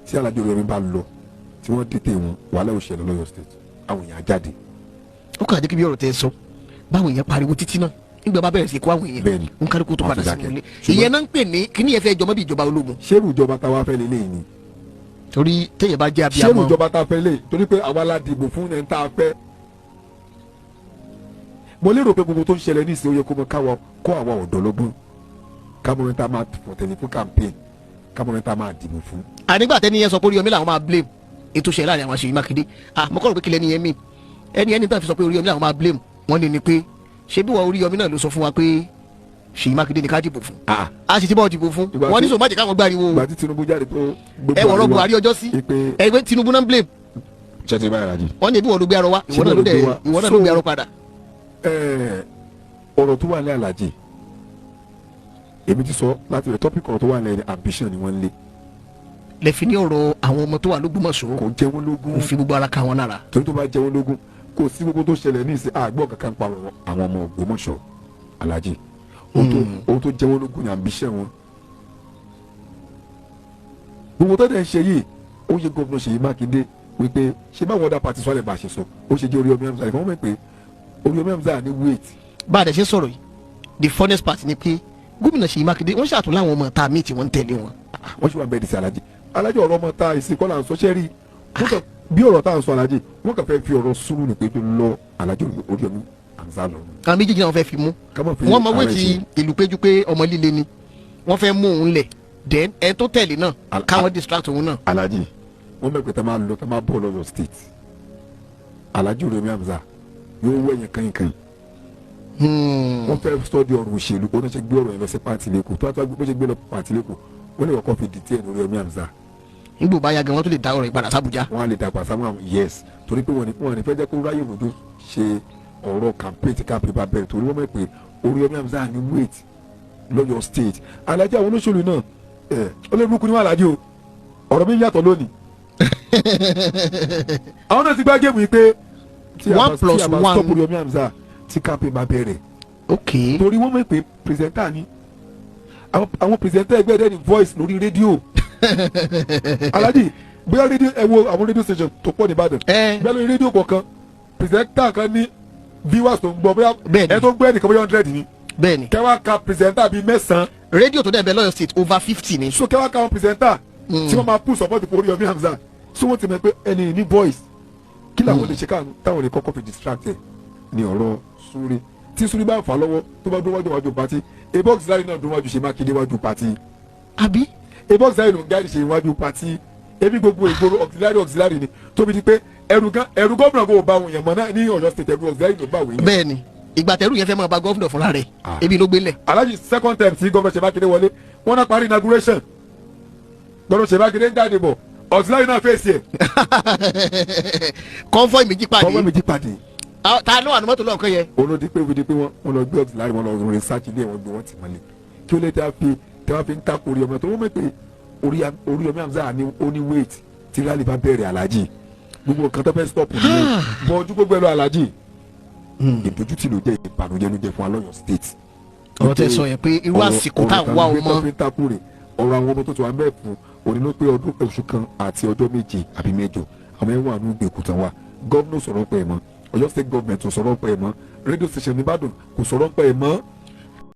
tí Alhaji Oríyọmí bá lọ tí wọ́n dìtẹ̀ wọn, wàhálà ó ṣẹlẹ̀ lọ́yọ̀ state, àwọn èèyàn á jáde. Ó kàn dé kí bí ọ̀rọ̀ tẹ sọ báwọn èèyàn pariwo títí náà nígbà bá bẹ̀rẹ̀ sí kó àwọn èèyàn ń kálukú tó padà sínú ilé, ìyẹn náà ń pè ní kíní yẹn fẹ́ jọmọ́ bí ìjọba ológun. Ṣérù ìjọba táwa fẹ́ lélẹ́yìn ni. Torí téèyàn bá jẹ́ abiyamọ. Ṣérù ìjọba táwa fẹ́ lélẹ́yìn torí pé àwa la dìbò fún ẹni tá a fẹ́. Mo lérò pé gbogbo tó ń ṣẹlẹ̀ ní ìsìn ó yẹ kó mọ káwa kó àwa ọ̀dọ́ lọ́gbọ́n, kámọ́ ní ta máa fọ̀tẹ̀lẹ̀ fún campaign, kámọ́ ní ta máa dìbò fún. Ànígbà tẹ́ni yẹn sọ pé Oríyọmí làwọn máa blame ètò ìṣẹ̀lẹ̀ láàrin àwọn Ṣèyí Mákindé, mo kọ́ rò pé kílẹ̀ ni yẹn mi ẹni ẹni tó fi sọ pé Oríyọmí làwọn máa blame wọ́n ní ni pé ṣé bí wọ́n Oríyọmí náà ló sọ fún wa pé Ṣèyí Mákindé ni ká dìbò fún, a sì ti bọ́ dìbò fún wọ́n ní sọ má jẹ́ káwọn gbáriwo ìgbà tí Tinubu jáde tó gbogbo ẹ wọ̀rọ̀ Buhari ọjọ́ sí ẹgbẹ́ Tinubu náà blame wọ́n ní ebi wọ́n ló gbé arọ wa ìwọ náà ló gbé arọ padà. Ọ̀rọ̀ tó wà ní Alhaji èmi ti sọ láti rẹ̀ topic ọ̀rọ̀ tó wà ní ambition ni wọ́n ń lé. Lè fi ní ọ̀rọ̀ àwọn ọmọ tó wà l'Ógbómọ̀ṣọ́ kò jẹ́ wọ́n lógún, kò fi gbogbo ara ka wọn lára. Torí tó bá jẹ́ wọ́n lógún kò sí gbogbo tó ṣẹlẹ̀ ní ìsìn àgbọ̀ kankan pa àwọn ọmọ Ògbómọ̀ṣọ́ Alhaji ohun tó jẹ́ wọ́n lógún ni ambition wọn. Gbogbo tó dẹ̀ ń ṣe yìí ó yẹ gómìnà Ṣèyí Mákindé wípé ṣé báwọn ọ̀dà pàtí sọ́lẹ̀ bá ṣe sọ ó ṣe jẹ́ Oríyọmí Hamzat nìkan wọ́n mọ̀ pé Oríyọmí Hamzat ní wait. Bá a dẹ̀ ṣe sọ̀rọ̀ yìí the funniest part ni pé gómìnà Ṣèyí Mákindé wọ́n ṣàtún láwọn ọmọ ta míì tí wọ́n ń tẹ̀lé wọn. Wọ́n ṣì wà bẹ́ẹ̀ dìsí Alhaji Alhaji ọ̀rọ̀ ọmọ ta ìsìnkọ́ là ń sọ ṣẹ́rí bí ọ̀rọ̀ tá à ń sọ Alhaji wọ́n kàn fẹ́ fi ọ̀rọ̀ sùúrù ní pé tó lọ Alhaji Oríyọmí Hamzat lọ. Àwọn méjèèjì náà fẹ́ fi mú wọ́n mọ wéètì ìlú péjú pé ọmọ líle ni wọ́n fẹ́ mú òun lẹ̀ then ẹ tó tẹ̀lé náà káwọn distract òun náà. Alhaji wọ́n mọ̀ pé tá máa lọ tá máa bọ̀ lọ́yọ̀ state Alhaji Oríyọmí Hamzat yóò wẹ̀yìn kankan. Wọ́n fẹ́ sọ di ọ̀rọ̀ òṣèlú ó ní ṣe gbé ọ̀rọ̀ yẹn lọ sí pàǹtí lẹ́kọ̀ọ́ tó bá ṣe gbé lọ pàǹtí lẹ́kọ̀ọ́ wọ́n lè kọ́kọ́ fi dìtẹ́ ẹ̀ lórí Oríyọmí Hamzat. Nígbò bá yá gan wọ́n tún lè dá ọ̀rọ̀ ìpadà sábùjá. Wọ́n á lè dàgbà sáwọn yes torí pé wọ́n ní fẹ́ jẹ́ kó ráyè òdodo ṣe ọ̀rọ̀ campaign tí campaign bá bẹ̀rẹ̀ torí wọ́n mọ̀ pé Oríyọmí Hamzat ní wait lọ́yọ̀ state. Alhaji àwọn olóṣèlú náà olóògùn ni wọ́n Alhaji o ọ̀rọ̀ mi yàtọ̀ lónìí. Àwọn náà ti gbá géèmù yìí pé tí a bá stop Oríyọmí Hamzat tí campaign bá bẹ̀rẹ̀. Ok torí wọ́n mọ̀ pé pírẹsẹ̀ntà ni àwọn pírẹsẹ̀ntà ẹgbẹ́ dẹ́ni voice lórí rédíò. Alhaji bóyá rédíò ẹ wo àwọn rédíò station tó pọ̀ ní Ìbàdàn bóyá lórí rédíò kọ̀ọ̀kan Presenter kan ní viewers tó ń gbọ́, bóyá Bẹ́ẹ̀ni. ẹ tó ń gbọ́ ẹnìkan bóyá 100 ni. Bẹ́ẹ̀ni. Kẹwàá ka presenter bíi 9. Rédíò tó dẹ̀ bẹ lọ́yọ̀ State, over 50 ni. So kẹwàá ka àwọn presenter tí wọ́n máa pull support fún Oríyọmí Hamzat. So wọ́n ti mọ̀ pé ẹni ní voice, kí làwọn lè ṣe káàánú táwọn lè kọ́kọ́ fi distract ẹ̀ ní ọ̀rọ̀ Súrí. Tí Súrí bá ń fà lọ́wọ́, tó bá dún wájú wájú party, ebox auxiliary náà dún wájú ṣe Mákindé wájú party. Àbí. Ebox auxiliary ló ń gáàdì ṣe wájú party. Ebi gbogbo ìgboro auxiliary auxiliary ni, tóbi di pé ẹrù gan ẹrù gómìnà kò bá àwọn èèyàn mọ́ náà ní Ọ̀yọ́ State, ẹrù auxiliary ló bá àwọn èèyàn. Bẹ́ẹ̀ni, ìgbà tẹ̀rù yẹn fẹ́ máa ba governor fúnra rẹ̀. Ah. Ebi ló gbélẹ̀. Alhaji, second term tí gómìnà Ṣèyí Mákindé wọlé, wọn náà parí inauguration, gómìnà Ṣèyí Mákindé ń jáde bọ̀, auxiliary náà fèsì ẹ̀. Convoy méjì pàdé. Gọ́ọ̀mù méjì pàdé. Ah, ta ló wà ní mọ́tò lọ́ọ̀kan yẹn? Olódi pé wídi pé wọ́n lọ gbé auxiliary, wọn lọ research ilé wọn, gbé wọn tì mọ́lẹ̀. Kí ó lè tẹ́ fi tẹ́ wá fi ń takò Oríyọmí tó wọ́n mọ̀ pé Oríyọmí Hamzat ní ó ní weight tí rally bá bẹ̀rẹ̀. Alhaji, gbogbo nǹkan tó fẹ́ stop nìyẹn bọ́ ojú gbogbo ẹ lọ. Alhaji, ìdójútì ló jẹ́, ìbànújẹ́ ló jẹ́ fún alọ́yọ̀ State. Ọ̀rọ̀ tẹ́ sọ yẹn pé irú àsìkò tá à ń wá ọ̀rọ̀ ọmọ. tó fi ń takò rè, ọ̀rọ̀ àwọn ọmọ tó ti wà ń bẹ̀ fún òní ló pé ọdún oṣù kan àti ọjọ́ 7 àbí 8. Àwọn ẹ̀wọ̀n àánú ìgbèkùn tán wa, governor sọ̀rọ̀ pẹ̀ mọ́, Ọ̀yọ́ State government kò sọ̀rọ̀ pẹ̀ mọ́, radio station nìbàdàn kò sọ̀rọ̀ pẹ̀ mọ́.